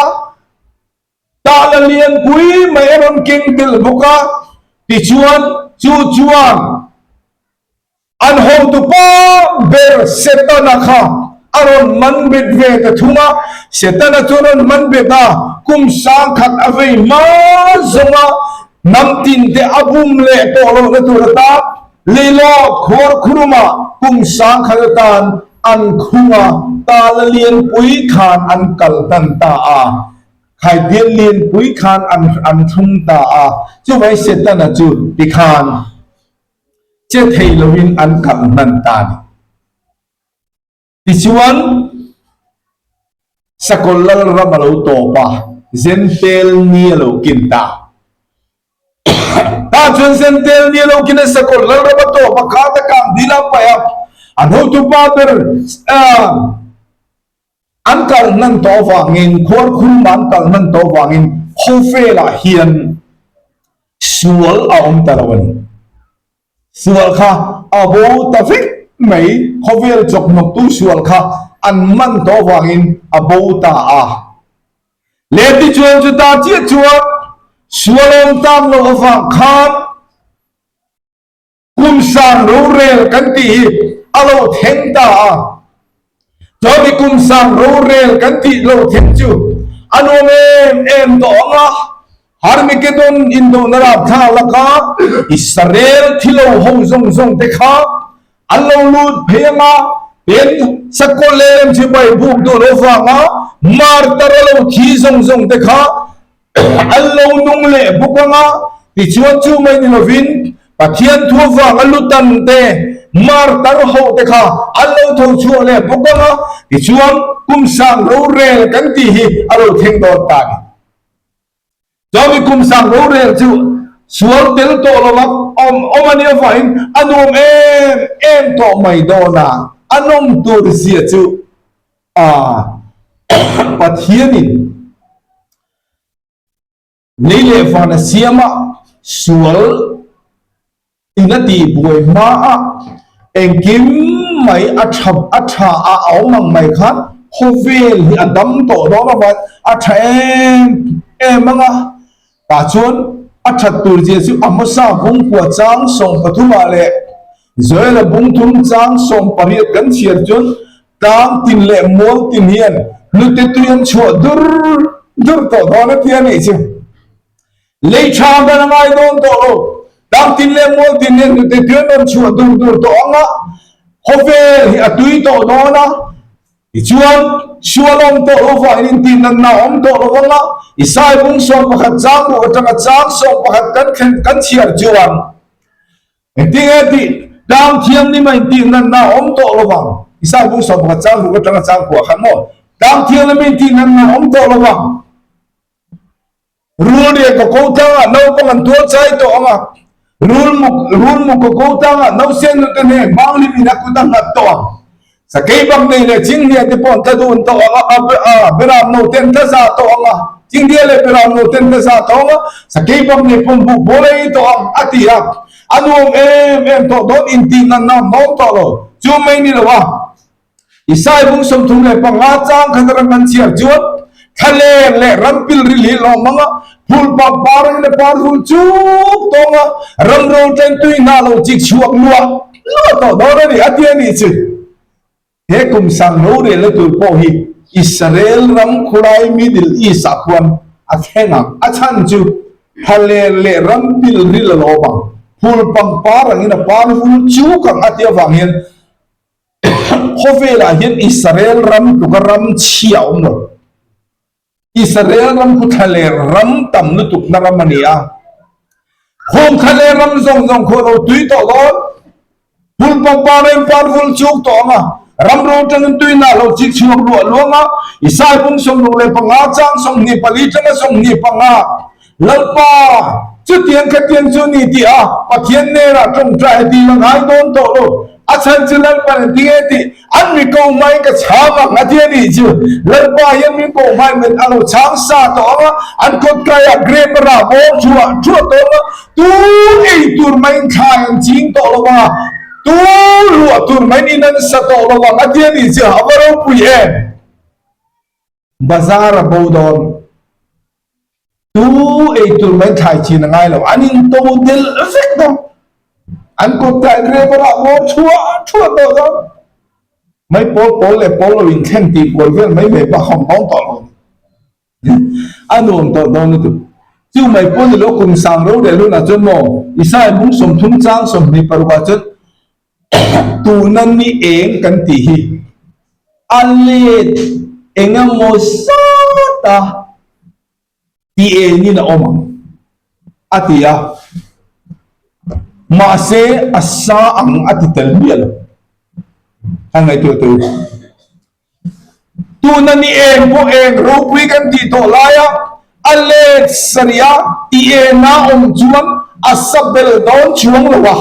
Tahna lianpui mai a rawn keng tel bawk a, tichuan chu chuan An hotupa ber Setana kha a rawn man bet ve ta thung a, Setana chu a rawn man bet a, kum 1000 a vei hma zawng a, hnam tin te a bum leh tawh lohna tur atan leilawt khuar khurumah kum 1000 atan an khung a, tala lianpui khan an kal tan ta a, khaidial lianpui khan an an thlung ta a, chuvai Setana chu tikhan. Che thei loin an kalh hman ta a ni. Tichuan, Sakawlh lal ram a lo tawp a, Zentel ni a lo kin ta. Tah chuan Zentel ni a lo kin a, Sakawlh lal ram a tawp a, kha ta kang dil a paih a, an hotupa ber an kalh hnan tawh avangin, khuarkhum an kalh hnan tawh avangin khawvelah hian Sual a awm ta lo a ni. Sual kha a bo ta vek mai, khawvel chawkhnawktu sual kha an man tawh avangin a bo ta a. Leh tichuan chuta chiah chuan sual awm tak loh avang khan Kum sang rorel kan tih hi a lo thleng ta a, chuan kum sang rorel kan tih lo thleng chu a nuam em em tawh ang a, Harmagedon indona rapthlak laka Israel thi lo ho zawng zawng te kha an lo lut phei ang a, tin sakawlh leh remchipai buk duh lo vanga martar a lo thi zawng zawng te kha An lo nung leh bawk ang a, tichuan chu mai ni lovin Pathian thu avanga lutan te, martar ho te kha an lo tho chhuah leh bawk ang a, tichuan kum sang rorel kan tih hi a lo thleng dawn ta a ni. Chuan mi kum sang rorel chu sual tel tawh lova awm awm a nih avangin a nuam em em tawh mai dawn a, a nawm tur zia chu a Pathianin Lei leh van a siam a, sual in a tih buai hma a, engkim mai a tha a tha a a awm ang mai khan khawvel hi a dam tawh dawn avangin a tha em em ang a, tah chuan a that tur zia chu Amosa bungkua chang 13 ah leh Joela bungthum chang 18 kan chhiar chuan Tlang tin leh mual tin hian hnute tui an chhuah dur dur tawh dawn a ti a nih chu. Lei tha kan a ngai dawn tawh lo. Tlang tin leh mual tin hian hnute tui an rawn chhuah dur dur tawh ang a, khawvel hi a tui tawh dawn a. Tichuan, sual awm tawh lo vangin intihna awm tawh lo vang a, Isai bung 11 chang ruh atanga chang 11 kan thlen kan chhiar chuan, Engtin nge tih tlang thianghlim a intih natna a awm tawh lo vang? Isai bung 11 chang ruk atanga chang khuah khan maw? Tlang thianghlim a intih natna a awm tawh lo vang. Rul riak ka ko tlangah naupang an tual chai tawh ang a, rul muk rul muk ka ko tlangah nausen nute hnen banghlim in a kut a nghat tawh ang. Sakei bak nei leh Chinghnia te pawh an tla dun tawh ang a, a Beram no te an tla za tawh ang a, Chinghnia leh Beram no te an tla za tawh ang a, Sakei bak nei pawh an buk bawl ei tawh ang, a ti a. A nuam em em tawh dawn intih nan na awm tawh lo. Chu mai ni lo a, Isai bung 35 chang khat atang kan chhiar chuan thlaleng leh ram pilril hi lawm ang a, phul pak par in a par hul chuk tawng a, ram ro tleng tui hna lo chik chhuak luah luah tawh dawn a ni a ti a nih chu. He kum sang rorelna tur pawh hi Israel ram khulai Middle East ah khuan a thleng ang. A chhan chu thlaleng leh ram pilril a lawm ang, phul pangpar angin a par hul chuk ang a ti avang hian Khawvelah hian Israel ram tluka ram chhia a awm lo. Israel ram khu thlaler ram tam lutukna ram a ni a. Khum thlaler ram zawng zawng khu a lo tui tawh dawn. Phul pangpar reng par vul chuk tawh ang a, ram ro tangin tuina a lo chik chhuak luah luang a. Isai bung 65 chang 24 tanga 25. Lalpa, chutiang khatiang chu ni tih a Pathian hnenah tawngtai a dil a ngai dawn tawh lo. A chhan chu Lalpan a ti nge tih an mi ko hmain ka chhang ang a ti a nih chu. Lalpa hian min ko hmain min a lo chhang sa tawh ang a, an kawtkaiah grape a rah bawr thuah thuah tawh ang a, tu ei tur maiin thlai an ching tawh lo ang a, tu luah tur maiin in an sa tawh lo ang a ti a nih chu. A va ropui em! Bazar a bo dawn. Tu ei tur mai thlai chin a ngai lo. An in to del vek dawn. An kut tlai driver ah bawr chhuah chhuah tawh dawn. Mai pawl pawl leh pawl lo in thleng tih kual vel mai mai bak hawm dawn tawh lo. A nuam tawh dawn lutuk. Chu mai pawl ni lo kum sang ro leh hunah chuan maw Isai bung 30 chang 26 ah chuan Tuna ni eng kan tih hi a let eng emaw zat a ti engin a awm ang a ti a, mahse a sa ang a ti tel miah lo. Ka ngaihtuah tur. Tuna ni eng pawh eng ropui kan tih tawh laia a let sarih a ti ena awm chuan a sa bel dawn chuang lo a.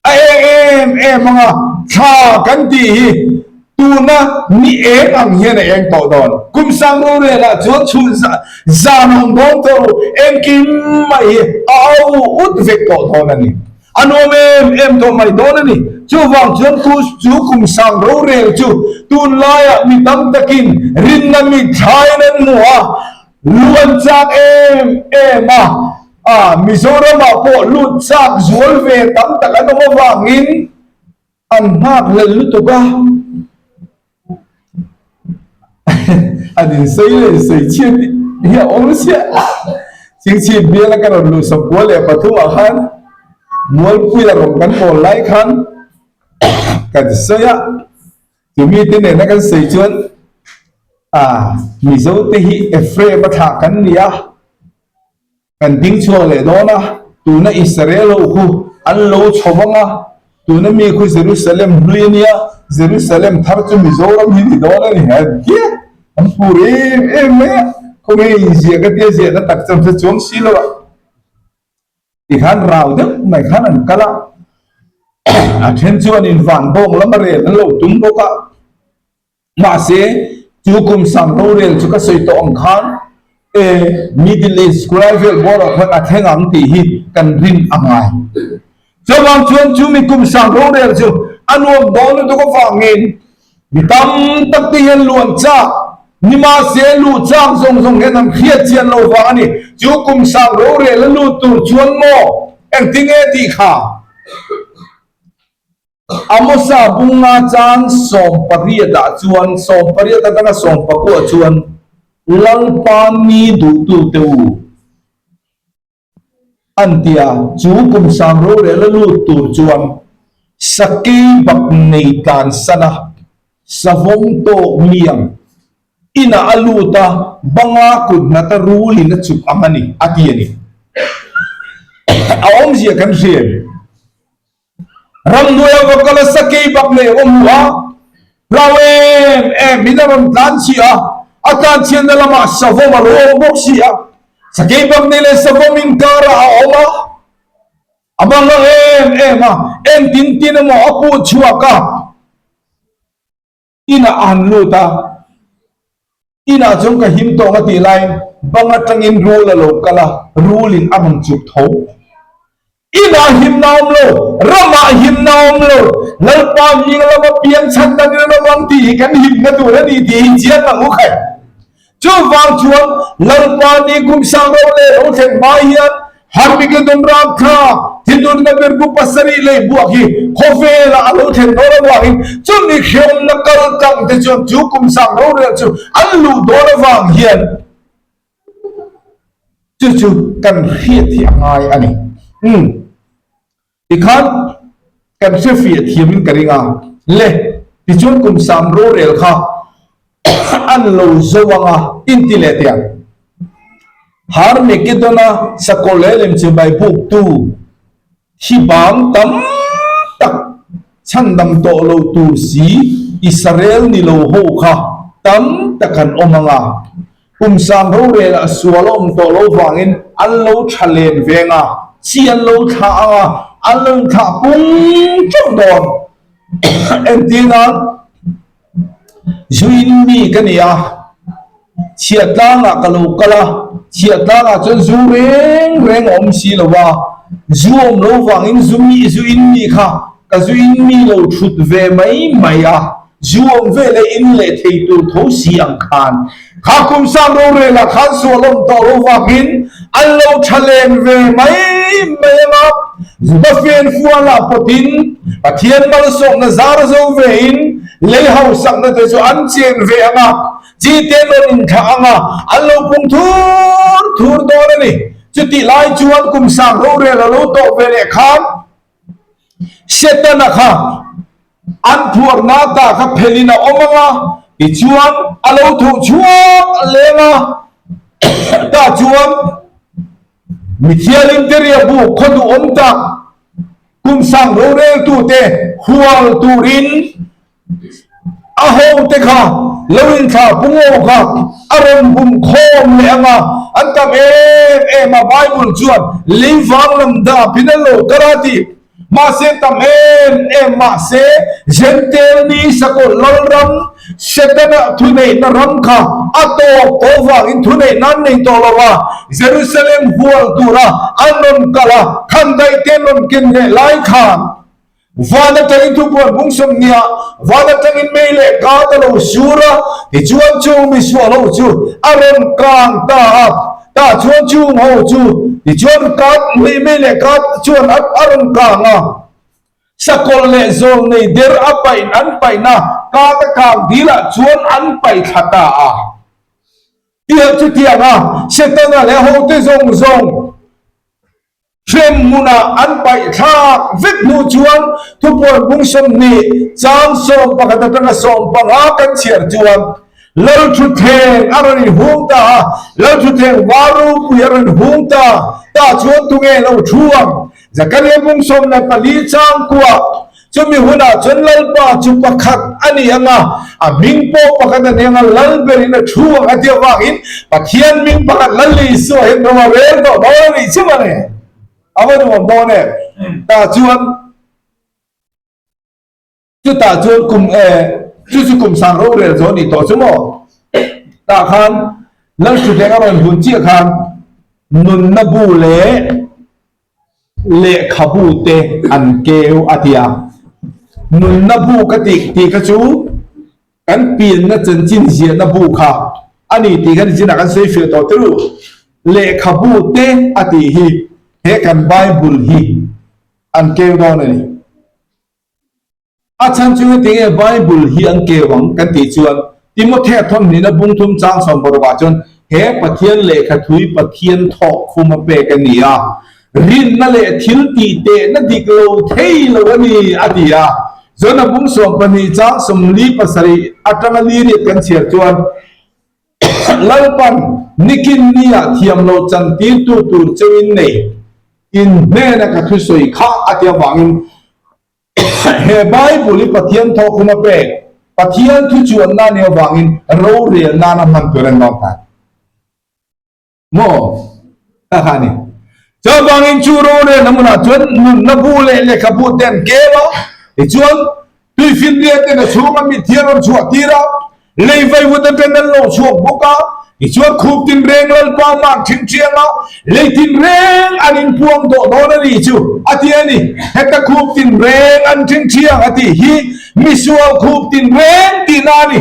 A eng em em ang a, thla kan tih hi tuna ni eng ang hian a eng tawh dawn. Kum sang rorel ah chuan chhun zan a awm dawn tawh lo, engkim mai hi a au ut vek tawh dawn a ni. A nuam em em tawh mai dawn a ni. Chuvang chuan chu kum sang rorel chu tunlaiah mi tam takin rinna mi thlain an hmu a, lu an chak em em a. A, Mizoramah pawh lut chak zual ve tam tak an awm avangin an nghak hlel lutuk a. An insawi leh insawi chhiat hi a awm chiah. Chingchhip biala ka rawn luh 93 ah khan Mualpuia rawn kan pawl lai khan kan sawi a, chumi te nena kan sawi chuan ah Mizo te hi Ephraim a thlah kan ni a. Kan ding chhuak leh dawn a, tuna Israel ho khu an lo chho vang a, tuna mi khu Jerusalem hlui a nia, Jerusalem thar chu Mizoram hi ni dawn a ni a ti a, an phur em em mai a, khawnge inziah ka tia ziahna tak chuan hre chuang si lo a. Tikhan rau deuh mai khan an kal a, a then chuan in van bawng lama rel an lo tum bawk a. Mahse, chu kum sang rorel chu ka sawi tawh ang khan e Middle East khulai vel bawrah khan a thleng ang tih hi kan rin a ngai. Chuvang chuan chu mi kum sang rorel chu a nuam dawn lutuk avangin mi tam tak te hian luan chak ni mahse luh chak zawng zawng hian an hriat chian lo vang a ni. Chu kum sang rorel a lut tur chuan maw engtinge tih kha? Amosa bunga chang 18 ah chuan, 18 atanga 19 chuan, Lalpa ni duhtute u an ti a, chu kum sang rorel a lut tur chuan sakei bak nei tlansan a, savawm tawk mi ang inah a lut a, banga kut hnata rulin a chuk ang a ni, a ti a ni. A awmzia kan hria em? Ramhnuaia va kal a sakei bak nei awm hmu a, hlau em em in a rawn tlan chhiah a, a tlan chhiatna lamah savawm a lo awm bawk si a, sakei bak nei leh savawm inkarah a awm a, a mangang em em a, engtin tin emaw a puh chhuak a. Inah a han lut a, inah chuan ka him tawng a tih laiin bang atangin rul a lo kal a, rulin a rawn chuk tho. Inah himna a awm lo, ramah himna a awm lo, Lalpa hming lama piang chhan dan in an awm ang tih hi kan himna tur a ni tih hi chiang ang u khai. Chuvang chuan Lalpa ni kum sang ro leh lo thlen hma hian Harmagedon ramthla thinurna berbu pasarih lei buak hi khawvelah a lo thlen dawn avangin chumi hreawmna kal tlang te chuan chu kum sang rorel chu an luh dawn avang hian chu chu kan hriat hi a ngai a ni. Umm. Tikhan kan hrefiah thiamin ka ring a, le tichuan kum sam rorel kha an lo zo ang a, inti leh teh ang. Harmagedon-a sakawr leh lemchibai buktu thi bang tam tak chhandam tawh lo tur si Israel ni lo ho kha tam tak an awm ang a, Kum sang rorel a sual a awm tawh lo vangin an lo tha len veng a, chi an lo thlah ang a, an lo inthlah pung teuh dawn. Entir nan, Zuin mi ka ni a, chhiahtlangah ka lo kal a, chhiahtlangah chuan zu reng reng a awm si lo a, zu awm lo vangin zu mi, zuin mi kha ka zuin mi lo thut ve mai mai a. Zu awm ve leh in leh thei tur tho si ang khan kha kum sang rorel ah khan sual awm tawh lo vangin an lo tha len ve mai mai ang a, Zuba fian fual ah pawtin Pathian malsawmna zar zo ve in lei hausakna te chu an chen ve ang a, chi te an rawn inthlah ang a, an lo pung thur thur dawn a ni. Chutih lai chuan kum sang rorel a lo tawh ve leh khan Setana kha an phuarna ta kha phelin a awm ang a, tichuan a lo tho chhuak leng a, tah chuan Mithialim te riahbu khaw duhawm tak kum sang roreltute hual turin A hote kha lo inthlah pungaw kha a rawn bum khawm leh ang a, an tam em em a, Bible chuan lei vang lam dapin an lo kal a ti. Mahse tam em em mahse Jentail mi sakawlh lalram Setana thuneihna ram kha a tawp tawh vangin thuneihna an nei tawh lo a, Jerusalem hual tura an rawn kal a, khandaih te an rawn ken leh lai khan Van atangin thupuan bung sawmhnih ah van atangin mei leh kat a lo sur a, tichuan chung misual ho chu a rawn kang ta a, tah chuan chung ho chu tichuan kat mei mei leh kat chuan a a rawn kang a, sakawlh leh zawl nei der a paih an paihna kat a kang dil ah chuan an paih thla ta a. Tiang chutiang a Setana leh hote zawng zawng Hrem hmunah an paih thlak vek hnu chuan thupuan bung 20 chang 11 atanga 15 kan chhiar chuan Lalthutthleng a rawn inhung ta a, Lalthutthleng var ropui a rawn hung ta, tah chuan tunge lo thu ang? Zakaria bung 14 chang kuah chumi hunah chuan Lalpa chu pakhat a ni ang a, a hming pawh pakhat a ni ang a, Lal berin a thu ang a tih avangin Pathian hming pakhat Lal Isua hian ro a rel tawh dawn a nih chiah mawle. A va nuam dawn em? Tah chuan chutah chuan kum eh chu chu kum sang rorel zawh a nih tawh chu maw? Tah khan Lalhruhleng a rawn hun chiah khan nunna bu leh lehkhabu te an keu a ti a. Nunna bu ka tih tih kha chu kan pianna chanchin ziahna bu kha a ni tih kha nichinah kan sawi fiah tawh turu. Lehkhabu te a tih hi he kan Bible hi an keu dawn a ni. A chhan chu heti nge Bible hi an keu ang kan tih chuan Timothea thawmhnihna bungthum chang sawmparukah chuan he Pathian lehkha thui Pathian thawh khum a pek a ni a, rinna leh thil tih tehna dik lo thei lo a ni a ti a. Jona bung 12 chang 47 atanga li riat kan chhiar chuan Lalpan nikin nia thiam lo chantirtu tur cheuin nei in hnena ka thusawi kha a ti avangin He Bible hi Pathian thawk hun a pek, Pathian thu chuanna a nih avangin rorel nana hman tur a ni dawn ta. Maw? Kha kha a ni. Chuvangin chu rorelna hmunah chuan nunna bu leh lehkhabu te an kem a, tichuan tuifinriat ten a chhunga mitthi an rawn chhuah tir a, Lei vaivut aṭan an lo chhuak bawk a, tichuan khup tinreng Lalpa mak ṭhin ṭiang a, lei tinreng an inpuang tawh dawn a nih chu, a ti a ni. Heta khup tinreng an ṭhin ṭiang a tih hi misual khup tinreng tihna a ni.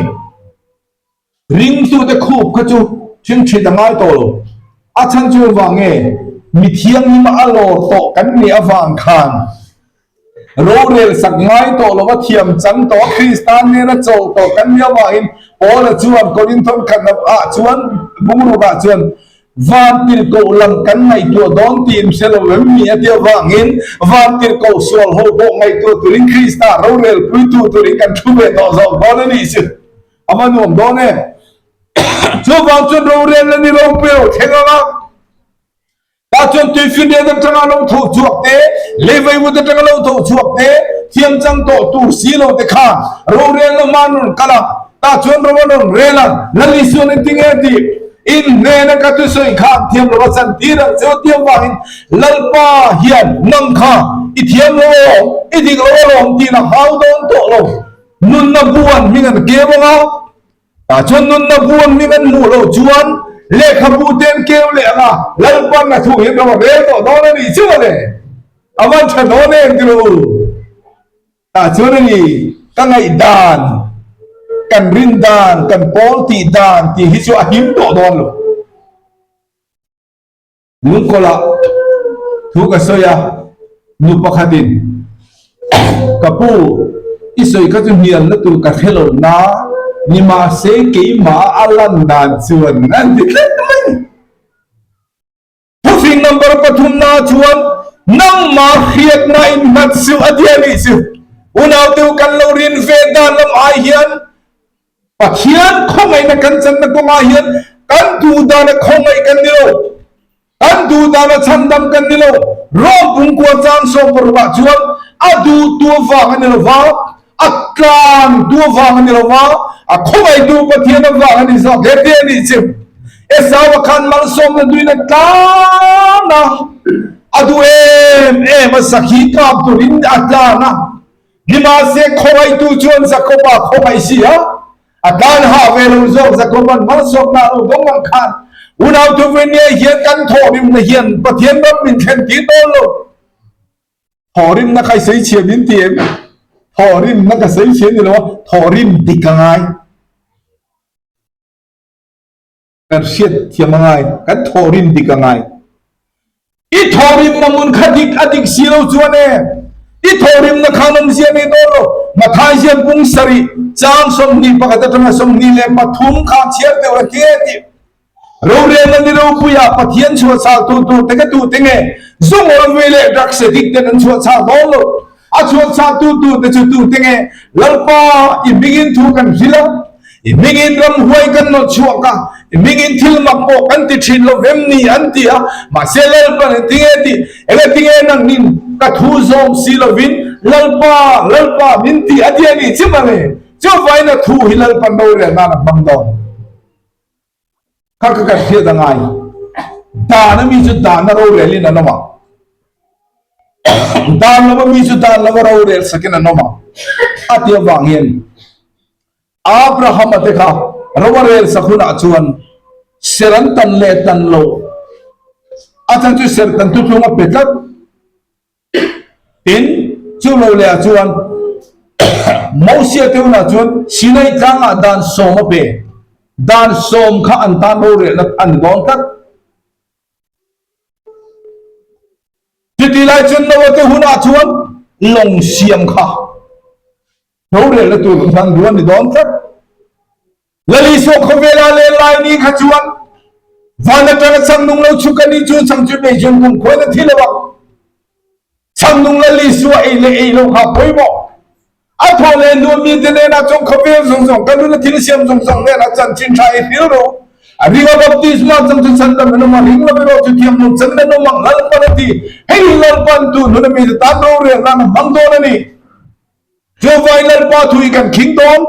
Ringtute khup kha chu ṭhin ṭhit a ngai tawh lo. A chhan chu engvang nge? Mi thianghlim a lawr tawh kan nih avang khan. Rorel sak ngai tawh lova thiam chang tawh a Krista nena chawlh tawh kan nia vangin Paula chuan Korinthon khatna ah chuan bungrukah chuan Vantirhkoh lam kan ngaihtuah dawn tih in hre lo em ni a ti avangin Vantirhkoh sual ho pawh ngaihtuah turin Krista rorel puitu turin kan thu ve tawh zawk dawn a nih chu a va nuam dawn em. Chuvang chuan rorel la ni ropui lo thleng ang a. Tah chuan tuifinriat atanga lo tho chhuak te, leivaivut atanga lo tho chhuak te, thiam chang tawh tur si lo te khan rorelna hma an rawn kal a. Tah chuan ro an rawn rel a, Lal Isuan engti nge tih in hnena ka thusawi khan thiam lo a chan tir ang che u tih avangin Lalpa hian nang kha i thiam lo aw, i dik lo alawm tiin a hau dawn tawh lo. Nunna bu an hming an kem ang a. Tah chuan nunna buan hming an hmuh loh chuan lehkhabu te an keu leh ang a, Lalpan a thu hian ram a rel tawh dawn a nih chu a le. A van tha dawn em ti rawh u. Tah chuan a ni, ka ngaihdan, kan rin dan, kan pawl tih dan tih hi chu a him tawh dawn lo. Lungkawlah thu ka sawi a, nu pakhatin, Ka pu, i sawi kha chu hnialna tur ka hre lo na, nimahse keimah a lan dan chuan an ti tlat mai. Thufing number pathumna chuan nangmah hriatna innghat suh a ti a nih chu. Unaute u kan lo rin ve dan lam ai hian Pathian khawngaihna kan channa kawngah hian kan duh dana khawngaih kan ni lo, kan duh dana chhandam kan ni lo. Rom pungkua chang 16 ah chuan a duhtu avang a ni lo va, a tlantu avang a ni lo va, a khawngaihtu Pathian avang a ni zawk he ti a nih chu. Esau-a khan malsawmna duhin a tlan a, a duh em em a, sakhi kap turin a tlan a. Nimahse, khawngaihtu chuan Jakoba khawngaih si a, a tlan hah ve lo zawk. Jakoba'n malsawmna a lo dawng ang khan, Unau Thuvuinia hian kan thawhrimna hian Pathian ram min thlen tir dawn lo. Thawhrimna kha i sawi chhia min ti em? Thawhrimna ka sawi chhia ni lo a, thawhrim dik a ngai. Kan hriat thiam a ngai, kan thawhrim dik a ngai. I thawhrimna hmun kha dik a dik si lo chuan e, i thawhrimna khan awmzia nei dawn lo. Mathai hian pung sarih chang 21 atanga 23 kha chhiar deuh a hle tih. Rorelna ni ropuia Pathian chhuahchhal tu tur te ka tu te nge zungawl vui leh drugs addict ten an chhuahchhal dawn lo. A chhuahchhal tu tur te chu tu te nge Lalpa i hmingin thu kan hrilh a, I hmingin ramhuai kan nawt chhuak a, i hmingin thil mak pawh kan ti thin lo vem ni an ti a, mahse Lalpan engti nge tih, engati nge nangnin ka thu zawm si lovin Lalpa, Lalpa min ti a ti a nih chim a le, chuvain a thu hi Lalpan rorel nan a hmang dawn. Kha ka kan hriat a ngai, dan a mi chu dan a rorelin an awm ang. Dan lova mi chu dan lova rorel sakin an awm ang a tih avang hian Abraham-a te kha ro a rel sak hunah chuan ser an tan leh tan loh a chan chu ser tan thuthlung a pe tlat. Tin, chu lo lehah chuan Mosia te hunah chuan Sinai tlangah dan sawm a pe. Dan sawm kha an tan rorelna a ni dawn tlat. Chuti lai chuan Noah te hunah chuan lawng siam kha rorelna tur hman duh a ni dawn tlat. Lal Isua khawvela len lai ni kha chuan van atanga chhang nung lo chhuk a nih chu chhang chu nei chuan kum khuain a thi lo ang. Chhang nung Lal Isua ei leh ei lo kha pawimawh. A thaw leh nuam mite hnenah chuan khawvel zawng zawng, ka nuna thil siam zawng zawng hnenah chanchin tha i hril rawh. A ringa baptisma chang chu chhandam an awm a, ring lo erawh chu thiam lo chan an awm ang, Lalpan a ti. Hei hi Lalpan tu nuna mite tan rorel nan a hmang dawn a ni. Chuvangin Lalpa thu hi kan khing dawn.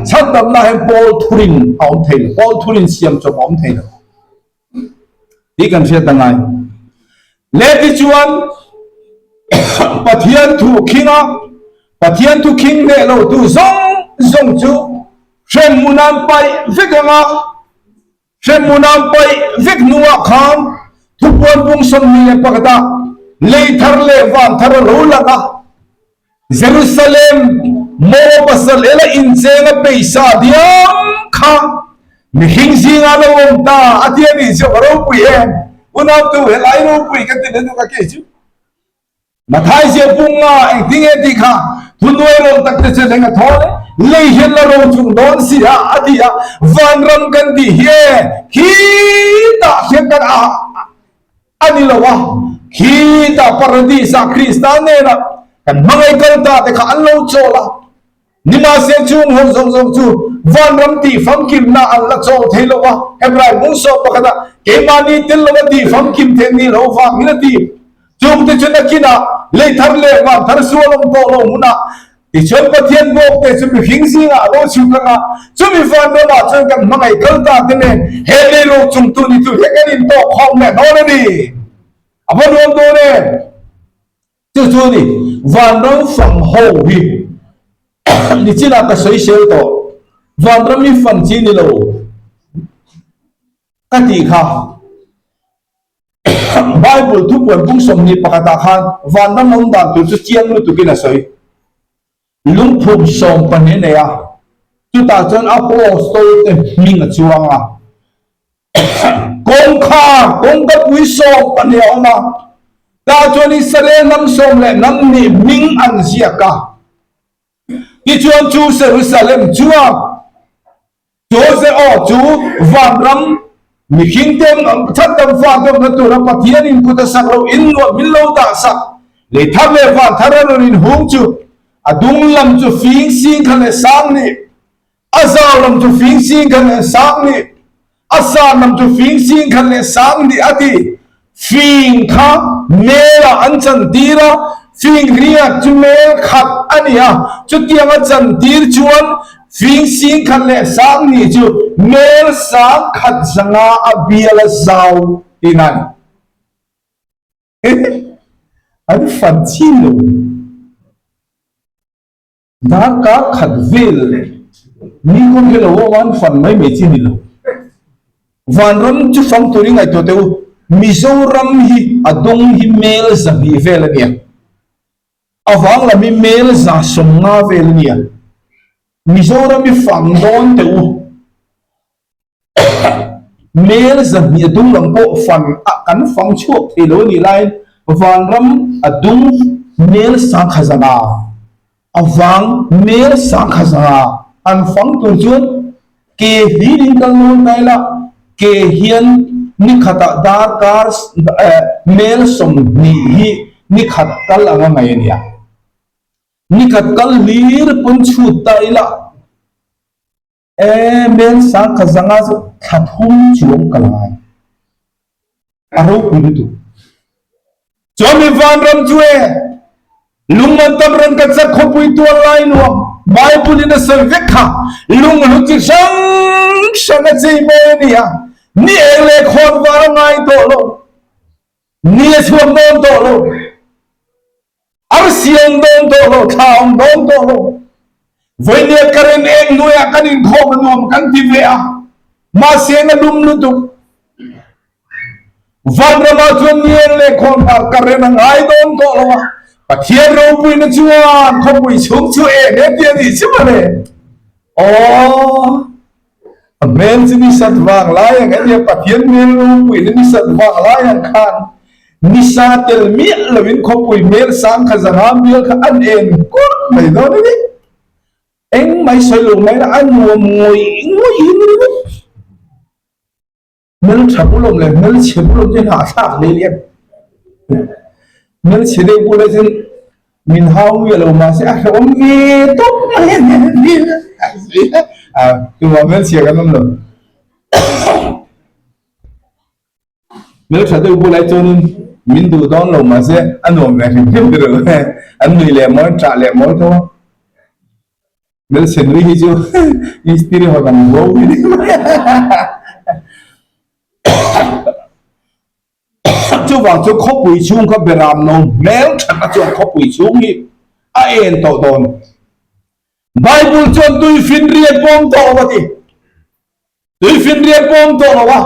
Chhandamna hian Paul thurin a awm thei lo, Paul thurin siam chawp a awm thei lo tih kan hriat a ngai. Le tichuan Pathian thu khing a, Pathian thu khing hneh lo tu zawng zawng chu hremhmun an paih vek ang a, Hremhmun an paih vek hnuah khan thupuan bung 21 ah lei thar leh van thar a lo lang a. Jerusalem maw pasal ela incheng a peisa diam kha mihring zingah lo awm ta a ti a nih chu a ropui em? Unautu helai ropui ka ti lutuk a kei chu. Mathai zia punga engtinge tih kha thunuai rawng tak te chuan eng a thawn e, lei hian la ro chung dawn si a a ti a, vanram kan tih hi e khitah hian kan a a ni lo a, khitah paradis ah Krista nena kan hmangaih kal ta te kha an lo chawl a. Nimahse chung ho zawng zawng chu vanram tih famkimna an la chawl thei lo a, Hebrai bung sawm pakhatah keimahni tel lova tih famkim theih ni lo vangin a ti. Chungte chu nakinah lei thar leh van thar sual awm tawh lo hmunah tichuan Pathian bawkte chu mihring zingah a lo chhuk ang a, chumi vanramah chuan kan hmangaih kal ta te nen he lei ro chungtu ni tur hian kan intawh khawm leh dawn a ni. A va nuam dawn em? Chu chu ni, vanram fang ho hi nichinah ka sawi sel tawh, vanram hi fan chi ni lo ka tih kha. Bible thupuan bung 21 ah khan vanram awm dan tur chu chiang lutukin a sawi. Lungphum 12 a nei a, chutah chuan Apostol te hming a chuang a. Kawngkhar, kawngkapui 12 a awm a, tah chuan Israel hnam sawm leh hnam hnih hming an ziak a. Tichuan chu Jerusalem chuan Jose aw chu vanram mihringte chhandam fate awmna tura Pathianin kut a sak loh in nuam min lo dah sak, lei thar leh van thar a rawn inhung chu a dung lam chu fing sing kha leh sang nih A zau lam chu fing sing khat leh sang nih, a san lam chu fing sing khat leh sang nih a ti. Fing kha melah an chantir a, fing riat chu mel khat a ni a, chutiang a chantir chuan fing sing khat leh sang nih chu mel sang khat zanga a bial a zau tihna a ni. An fan chin lo. Darkar khat vel ni kawng hi lo awm a, an fan mai mai chi ni lo. Vanram chu fang turin ngaihtuah teh u, Mizoram hi a dawng hi mel 200 vel a nia, a vang lam hi mel 150 vel a nia, Mizoram hi fang dawn teh u. Mel 200 a dung lam pawh fan a kan fang chhuak thei lo a nih laiin vanram a dung mel sangkha zanga a vang mel sangkha zanga an fang tur chuan ke hlirin kal nawn ta ila ke hian ni khatah darkar mel 20 hi ni khat kal anga ngaih a nia. Ni khat kal hlir pawn chhut ta ila. E mel sang kha zanga chu thla thum chuang ka la ngai. A ropui lutuk. Chuan mi vanram chu e lungman tam ran ka chak khawpui tual lai nuam Bible in a sawi vek kha lunghlu chi hrang hrang a chei mawi a ni a. Ni eng leh khawn var a ngai tawh lo. Ni a chhuak dawn tawh lo. Arsi a awm dawn tawh lo, thla a awm dawn tawh lo. Vawinia current eng hnuaiah kan inkhawm a nuam kan ti ve a, mahse na lum lutuk. Vanramah chuan ni eng leh khawn var current a ngai dawn tawh lo a, Pathian ropuina chuan khawpui chhung chu eng e ti a nih chu mawle. Aw. A hmel chu ni sat vang lai ang a nia, Pathian hmel ropuina ni sat vang lai ang khan nisa tel miah loin khawpui hmel sang kha zanga bial kha an en kurh mai dawn a ni. Engmah i sawi lo mai la, a nuam ngawih ngawih in ringawt. Hmeltha bulawm leh hmelchhe bulawm chu hnahthlak hle lian. Hmelchhe deuh bulah chuan min hau miah lo mahse a hrehawm ve tawp mai a ni. A tumah hmelchhia kan awm lo. Hmeltha deuh bulah chuanin min duh dawn lo mahse a nuam ve hrim hrim ber lo. An nui leh mawi, an ṭah leh mawi tho a. Hmelchhe nui hi chu mistiri hawn ang bo hi ni mai a. Chuvang chu khawpui chhung kha beram no hmel thatna chuan khawpui chhung hi a en tawh dawn. Bible chuan tuifinriat pawm tawh lo a ti. Tuifinriat pawm tawh lo a,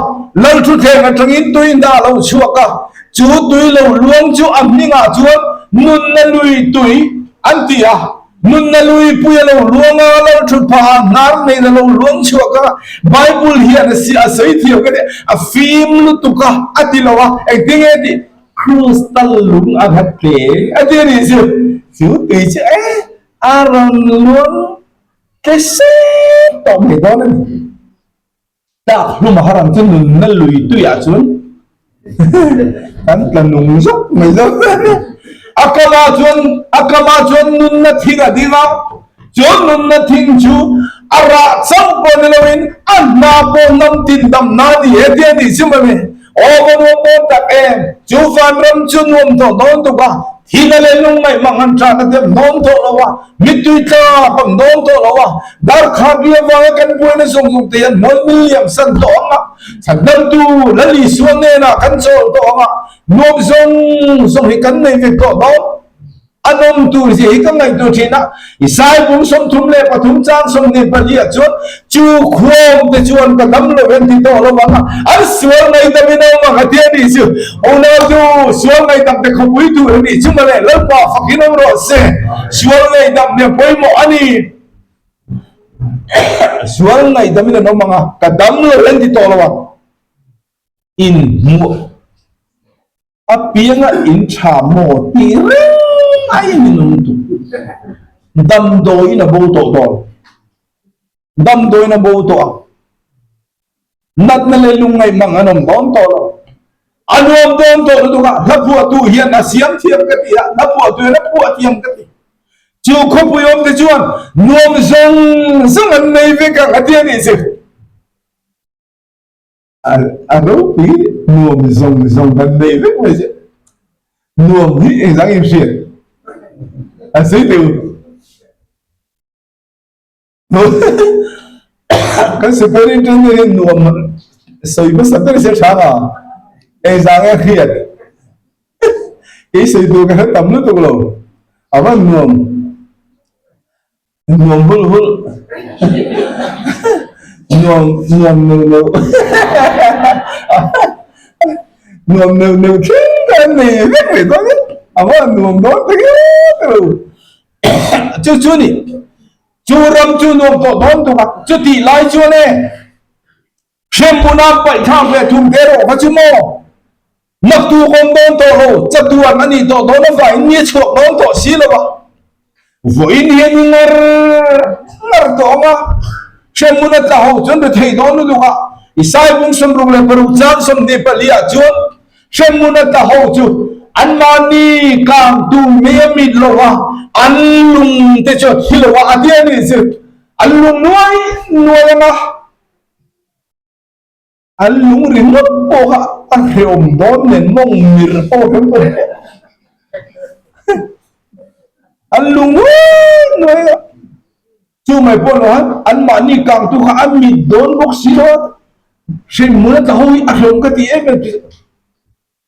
Lalthuthleng atangin tui dah lo chhuak a, chu tui lo luang chu a hmingah chuan Nunna Lui Tui an ti a. Nunna Lui pui a lo luang a, Lalthutphah ah hnar neiin a lo luang chhuak a. Bible hian a si a sawi thiam ka ti, a fim lutuk a, a ti lo a, engtin nge tih? Crystal lung a nghat hle a ti a nih chu. Chu tui chu e, a rawn luang Tle sep tawh mai dawn a ni. Tlak hlum a har ang chu nunna lui tuiah chuan kan tla nung zawk mai zawk a ni. A kamah chuan a kamah chuan nunna thing a ding a, chu nunna thing chu a rah chauh pawh ni loin a hna pawh hnam tin damna a ni e tih a nih chu mawle. Aw ka nuam dawn tak em, chu vanram chu nuam tawh dawn tuk a, thihna leh lungngaih mang han ṭahna te an dawn tawh lo a, mittui tlak an dawn tawh lo a, darkha bi avanga kan buaina zawng zawng te hian hmual mil liam san tawh ang a, chhandamtu Lal Isua hnenah kan chawl tawh ang a, nuam zawng zawng hi kan nei vek tawh dawn. A nawm tur zia hi ka ngaihtuah thin a, Isai bung 33 chang 24 ah chuan, Chu khuam te chuan ka dam lo en ti tawh lo vang a, an sual ngaihdam in a awm ang a ti a nih chu. Unau chu sual ngaihdam te khawpui tur a nih chu mawle, Lalpa fakin awm rawh se, sual ngaihdam nia pawimawh a ni. Sual ngaihdam in an awm ang a, ka dam lo en ti tawh lo ang. Inhmuh. A pianga in tha maw tih reng a in inawm tuk. Damdawiin a bo tawh dawn. Damdawiin a bo tawh ang. Natna leh lungngaih mang an awm dawn tawh lo. A nuam dawn tawh lutuk a, hla phuahtu hian a siam thiam ka ti a, hla phuahtu hian a phuah thiam ka ti. Chu khawpui awmte chuan nuam zawng zawng an nei vek ang a ti a nih chu. A ropui nuam zawng zawng kan nei vek mai che. Nuam hi engzang in hriat a sawi teh u. Kan superintendent hi nuam sawi hmasa ber se tha nga engzang nge hriat. Kei sawi tur ka hre tam lutuk lo. A van nuam. Nuam hul hul. Nuam nuam neuh neuh. Nuam neuh neuh thleng kha an nei vek mai dawn e. A va nuam dawn ta hiau ta lo. Chu chu ni. Chu ram chu nuam tawh dawn tuk a. Chutih lai chuan e. Hremhmun a paihthlak ve thum te erawh kha chu maw? Naktuk awm dawn tawh lo, chatuan a nih tawh dawn avangin mi a chhuak dawn tawh si lo a. Vawiin hian i ngar ngar tawh ang a, hremhmun a tla ho chuan ri thei dawn lutuk a. Isai bung 66 chang 24 ah chuan hremhmun a tla ho chu anmahni kangtu mei a mit lo a, an lung te chu a thi lo a, a ti a nih chu. An lung nuai nuai ang a. An lung ringawt pawh kha a hrehawm dawn nen mawng mir pawh a hrehawm dawn nen. An lung nuai nuai a. Chu mai pawh lo han anmahni kangtu kha a mit dawn bawk si lo a. Hremhmun a tla ho hi a hlawm ka ti em em chu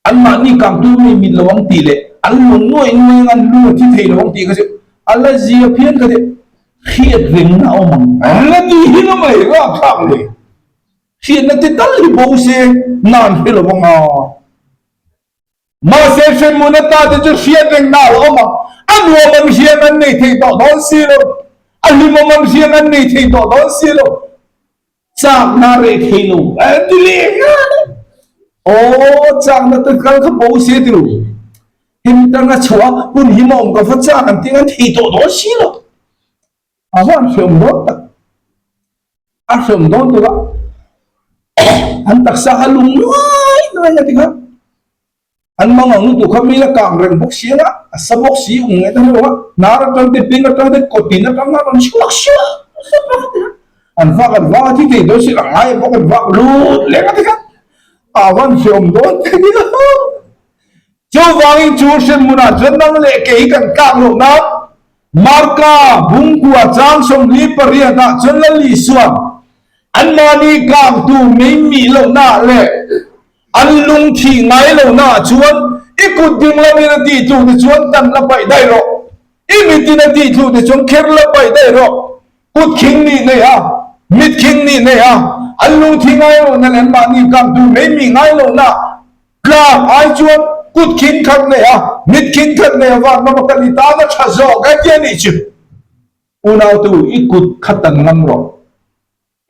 anmahni kangtu mi mit lo ang tih leh an lung nuaih nuaih ang an lung a thi thei lo ang tih kha chu a la zia phian ka ti. Hriat rengna a awm ang. La ti hi na mai rapthlak le. Hriatna te tal hi bo se na an hre lo ang a. Mahse hremhmun ata te chu hriat rengna a la awm ang. A nuam an hriang an nei thei tawh dawn si lo. A hlimawm an hriang an nei thei tawh dawn si lo. Chakna reh thei lo a ti leh nghal a. Aw chakna te kal kha bo se ti lo. Hemi tanga chhuah a hun hi maw awm ka va chak an tih an thei tawh dawn si lo. A van hreawm dawn tak. A hreawm dawn tuk a an taksa kha lung nuai nuai a ti kha. An mang ang lutuk kha mi la kang reng bawk si anga a sa bawk si ung ngaih ta hlauh a, hnar atang te ping atang te kawtin atang a rawn chhuak suah suah a ti kha. An vak an vak a thi thei dawn si lo a ngai bawk an vak lut leng a ti kha. A van hreawm dawn thei a. Chuvangin chu hremhmunah chuan nang leh kei kan tlak loh nan Marka Bungkua chang 48 ah chuan Lal Isuan anmahni kangtu mei mih lohnaah leh an lung thih ngai lohnaah chuan i kut ding lamin a tih tluh te chuan tan la paih daih rawh, i mitin a tih tluh te chuan kher la paih daih rawh, kut khing nih nei a, mit khing nih nei a, an lung thih ngai lohna leh anmahni kangtu mei mih ngai lohnaah Tlak ai chuan kut khing khat nei a, mit khing khat nei a van ram a kal i tan a tha zawk e tia nih chu. Unautu i kut kha tan ngam rawh,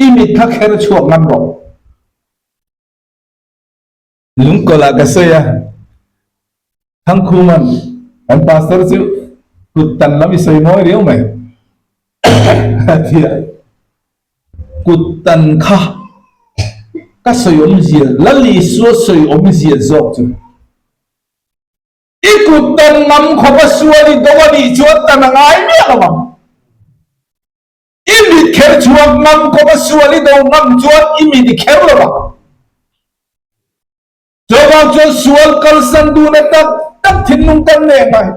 i mit kha kher chhuak ngam rawh. Lungkawlh ah ka sawi a, Thangkhuman kan pastor chu kut tan lam i sawi mawi riau mai a ti a. Kut tan kha ka sawi awmzia, Lal Isua sawi awmzia zawk chu. I kut tan ngam khawp a sual i do a nih chuan tan a ngai miah lo ang. I mit kher chhuak ngam khawp a sual i do ngam chuan i mit i kher lo ang. Chuvang chuan sual kalsan duhna tak tak thinlung kan nei ngai.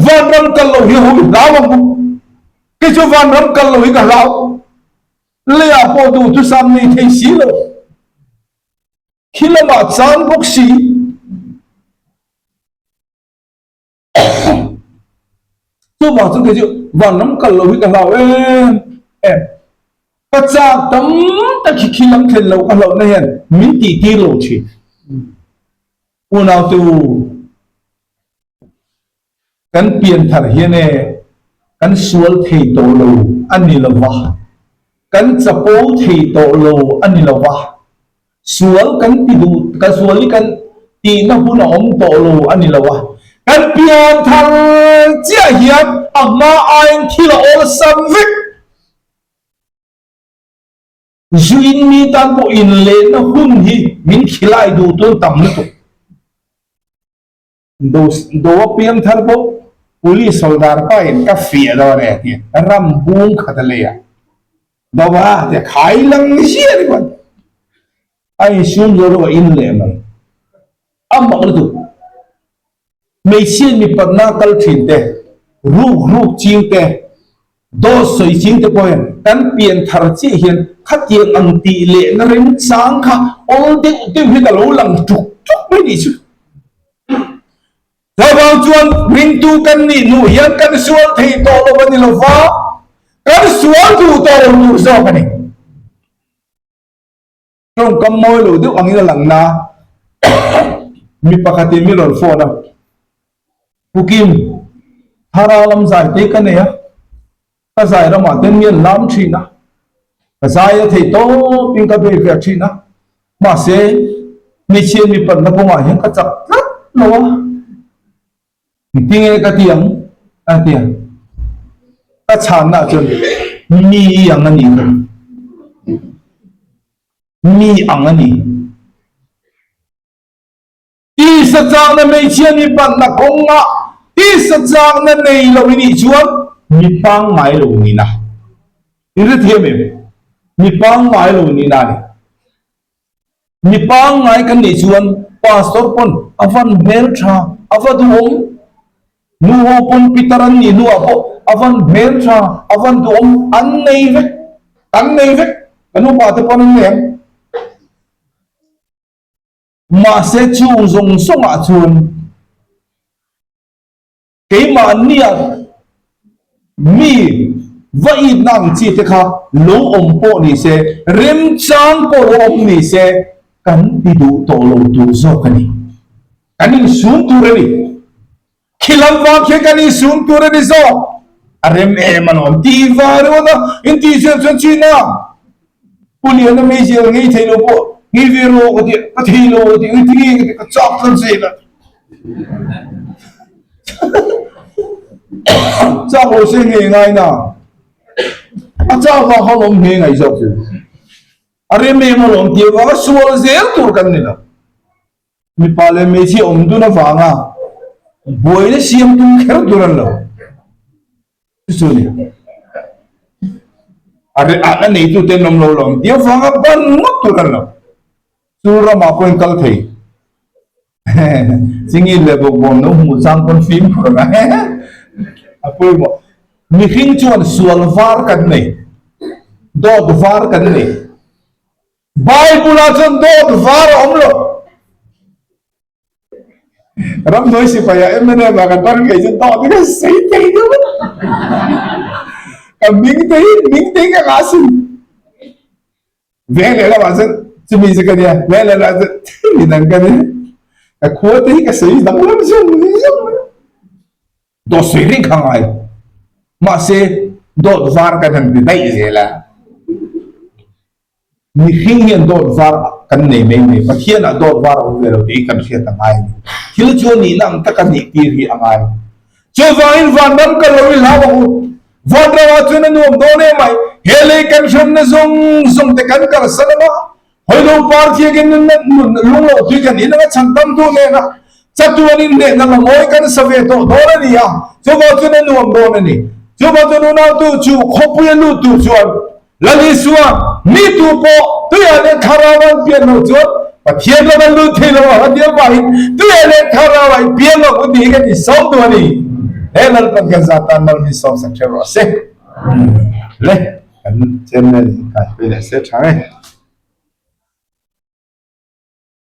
Vanram kal lo hi ho i hlau ang u. Kei chu vanram kal lo hi ka hlau. Leiah pawh duhthusam nei thei si lo. Khi lamah chan bawk si. Chuvang chu kei chu vanram kal lo hi ka hlau em em. Ka chak tam tak hi khi lam thlen lo ka hlauhna hian min tih tir lo thin. Unau te u, kan pian thar hian e kan sual thei tawh lo a ni lo va, kan chapo thei tawh lo a ni lo va, Sual kan ti duh, ka sual hi kan tihna hun a awm tawh lo a ni lo a, kan pian thar chiah hian a hma aiin thil a awlsam vek. Zuin mi tan pawh inlehna hun hi min khilai duh tun tam lutuk. Do do a piang thar pawh police soldar pa in ka fiah dawn e tia ram bung khat a lei a do va tia khai lang ni sia ni kuan a insum zo lo a in leh mai a mak lutuk hmeichhia mipatna kal thin te ruk ruk ching te Dawt sawi ching te pawh hian kan pian thar chiah hian khatiang ang tih lehna remchang kha awl deuh deuh hian a lo lang tuk tuk mai nih chu. Chuvang chuan ringtu kan nih hnu hian kan sual thei tawh lo a ni lo va, kan sual duh tawh lo tur zawk a ni. Tawngkam mawi lo deuh angin a lang na mi pakhatin mi rawn phone a, Pu Kim, thara lam zai te ka nei a, ka zai ramah ten mi an lam thin a, ka zai a thei tawpin ka bei ve thin a, mahse hmeichhia mi panna kawngah hian ka chak tlat lo a, Tinge ka ti ang? A ti a. Ka chhanna chuan mi i ang a nih kha. Mi ang a ni. Tisa chakna hmeichhia mi panna kawnga tisa chakna nei lo i nih chuan mi pangngai lo nina. I hrethiam em? Mi pangngai lo nina a ni. Mi pangngai kan nih chuan pastor pawn a van hmel tha, a va duhawm. Nu ho pawn pitar an nih hnuah pawh a van hmel tha, a van duhawm an nei vek, kan nei vek, kan upa te pawn an nei ang. Mahse chung zawng zawngah chuan keimahnia mi va itna ang chi te kha lo awm pawh ni se, remchang pawh lo awm ni se, kan ti duh tawh lo tur zawk a ni. Kan insum tur a ni. Khi lam vang khian kan insum tur a ni zawk. A rem em alawm tih vang ringawt a, intih chuan chuan China Pu Liana meizial ngei thei lo pawh ngei ve rawh ka ti a, ka thei lo a ti, engti nge ka ti, ka chak tlat zel a ti. Chak lo se ngei ngai na, a chak vang kha alawm ngei ngaih zawk chu. A rem em alawm tih avanga sual zel tur kan ni lo. Mipa leh hmeichhia awm dun avanga buaina siam tum kher tur an lo. Chu chu a ni. A re a neitu te an awm lo lo ang tih avanga ban ngawt tur an lo. Chu ramah pawhin kal thei. Chingin leh bawkbawn lo hmuh chang pawn fimkhur ang a. A pawimawh. Mihring chuan sual var kan nei. Dawt var kan nei. Bible-ah chuan dawt var a awm lo. Ramhnuai sipaia MNF ah kan tar ngei chu dawt hi ka sei thei deuh a. Ka ming te hi ming te hi ka ngah sin. Veng leh lamah chuan chumi chu ka nia, veng leh lamah chuan mi dang ka nia. Ka khua te hi ka sawi danglam zawng zawng mai. Dawt sawi reng kha ngai. Mahse, dawt var kan han ti daih zel a. Mihring hian dawt var kan nei mai mai. Pathianah dawt var a awm ve lo tih hi kan hriat a ngai a ni. Thil chu a nihna ang taka nih tir hi a ngai. Chuvangin vanram kal lo i hlau ang u. Vanramah chuan a nuam dawn em mai. He lei kan hremna zawng zawng te kan kalsan ang a. Hawilo par thiakin nunna nun lung loh tui kan in anga chhan tam duh nen a, chatuan in hnehna la ngawi kan sa ve tawh dawn a ni a, chuvang chuan a nuam dawn a ni. Chuvang chuan unautu chu khawpui a lut tur chuan Lal Isua mi tu pawh tuiah leh thlarau an pian loh chuan Pathian lam an lut thei lo ang a ti avangin tuiah leh thlarau ah i pian lo ang tih hi kan insawm duh a ni. He Lalpan kan zat tan mal min sawmsak ṭheuh rawh se. Le, kan chairman hi kai pe leh se ṭha nge.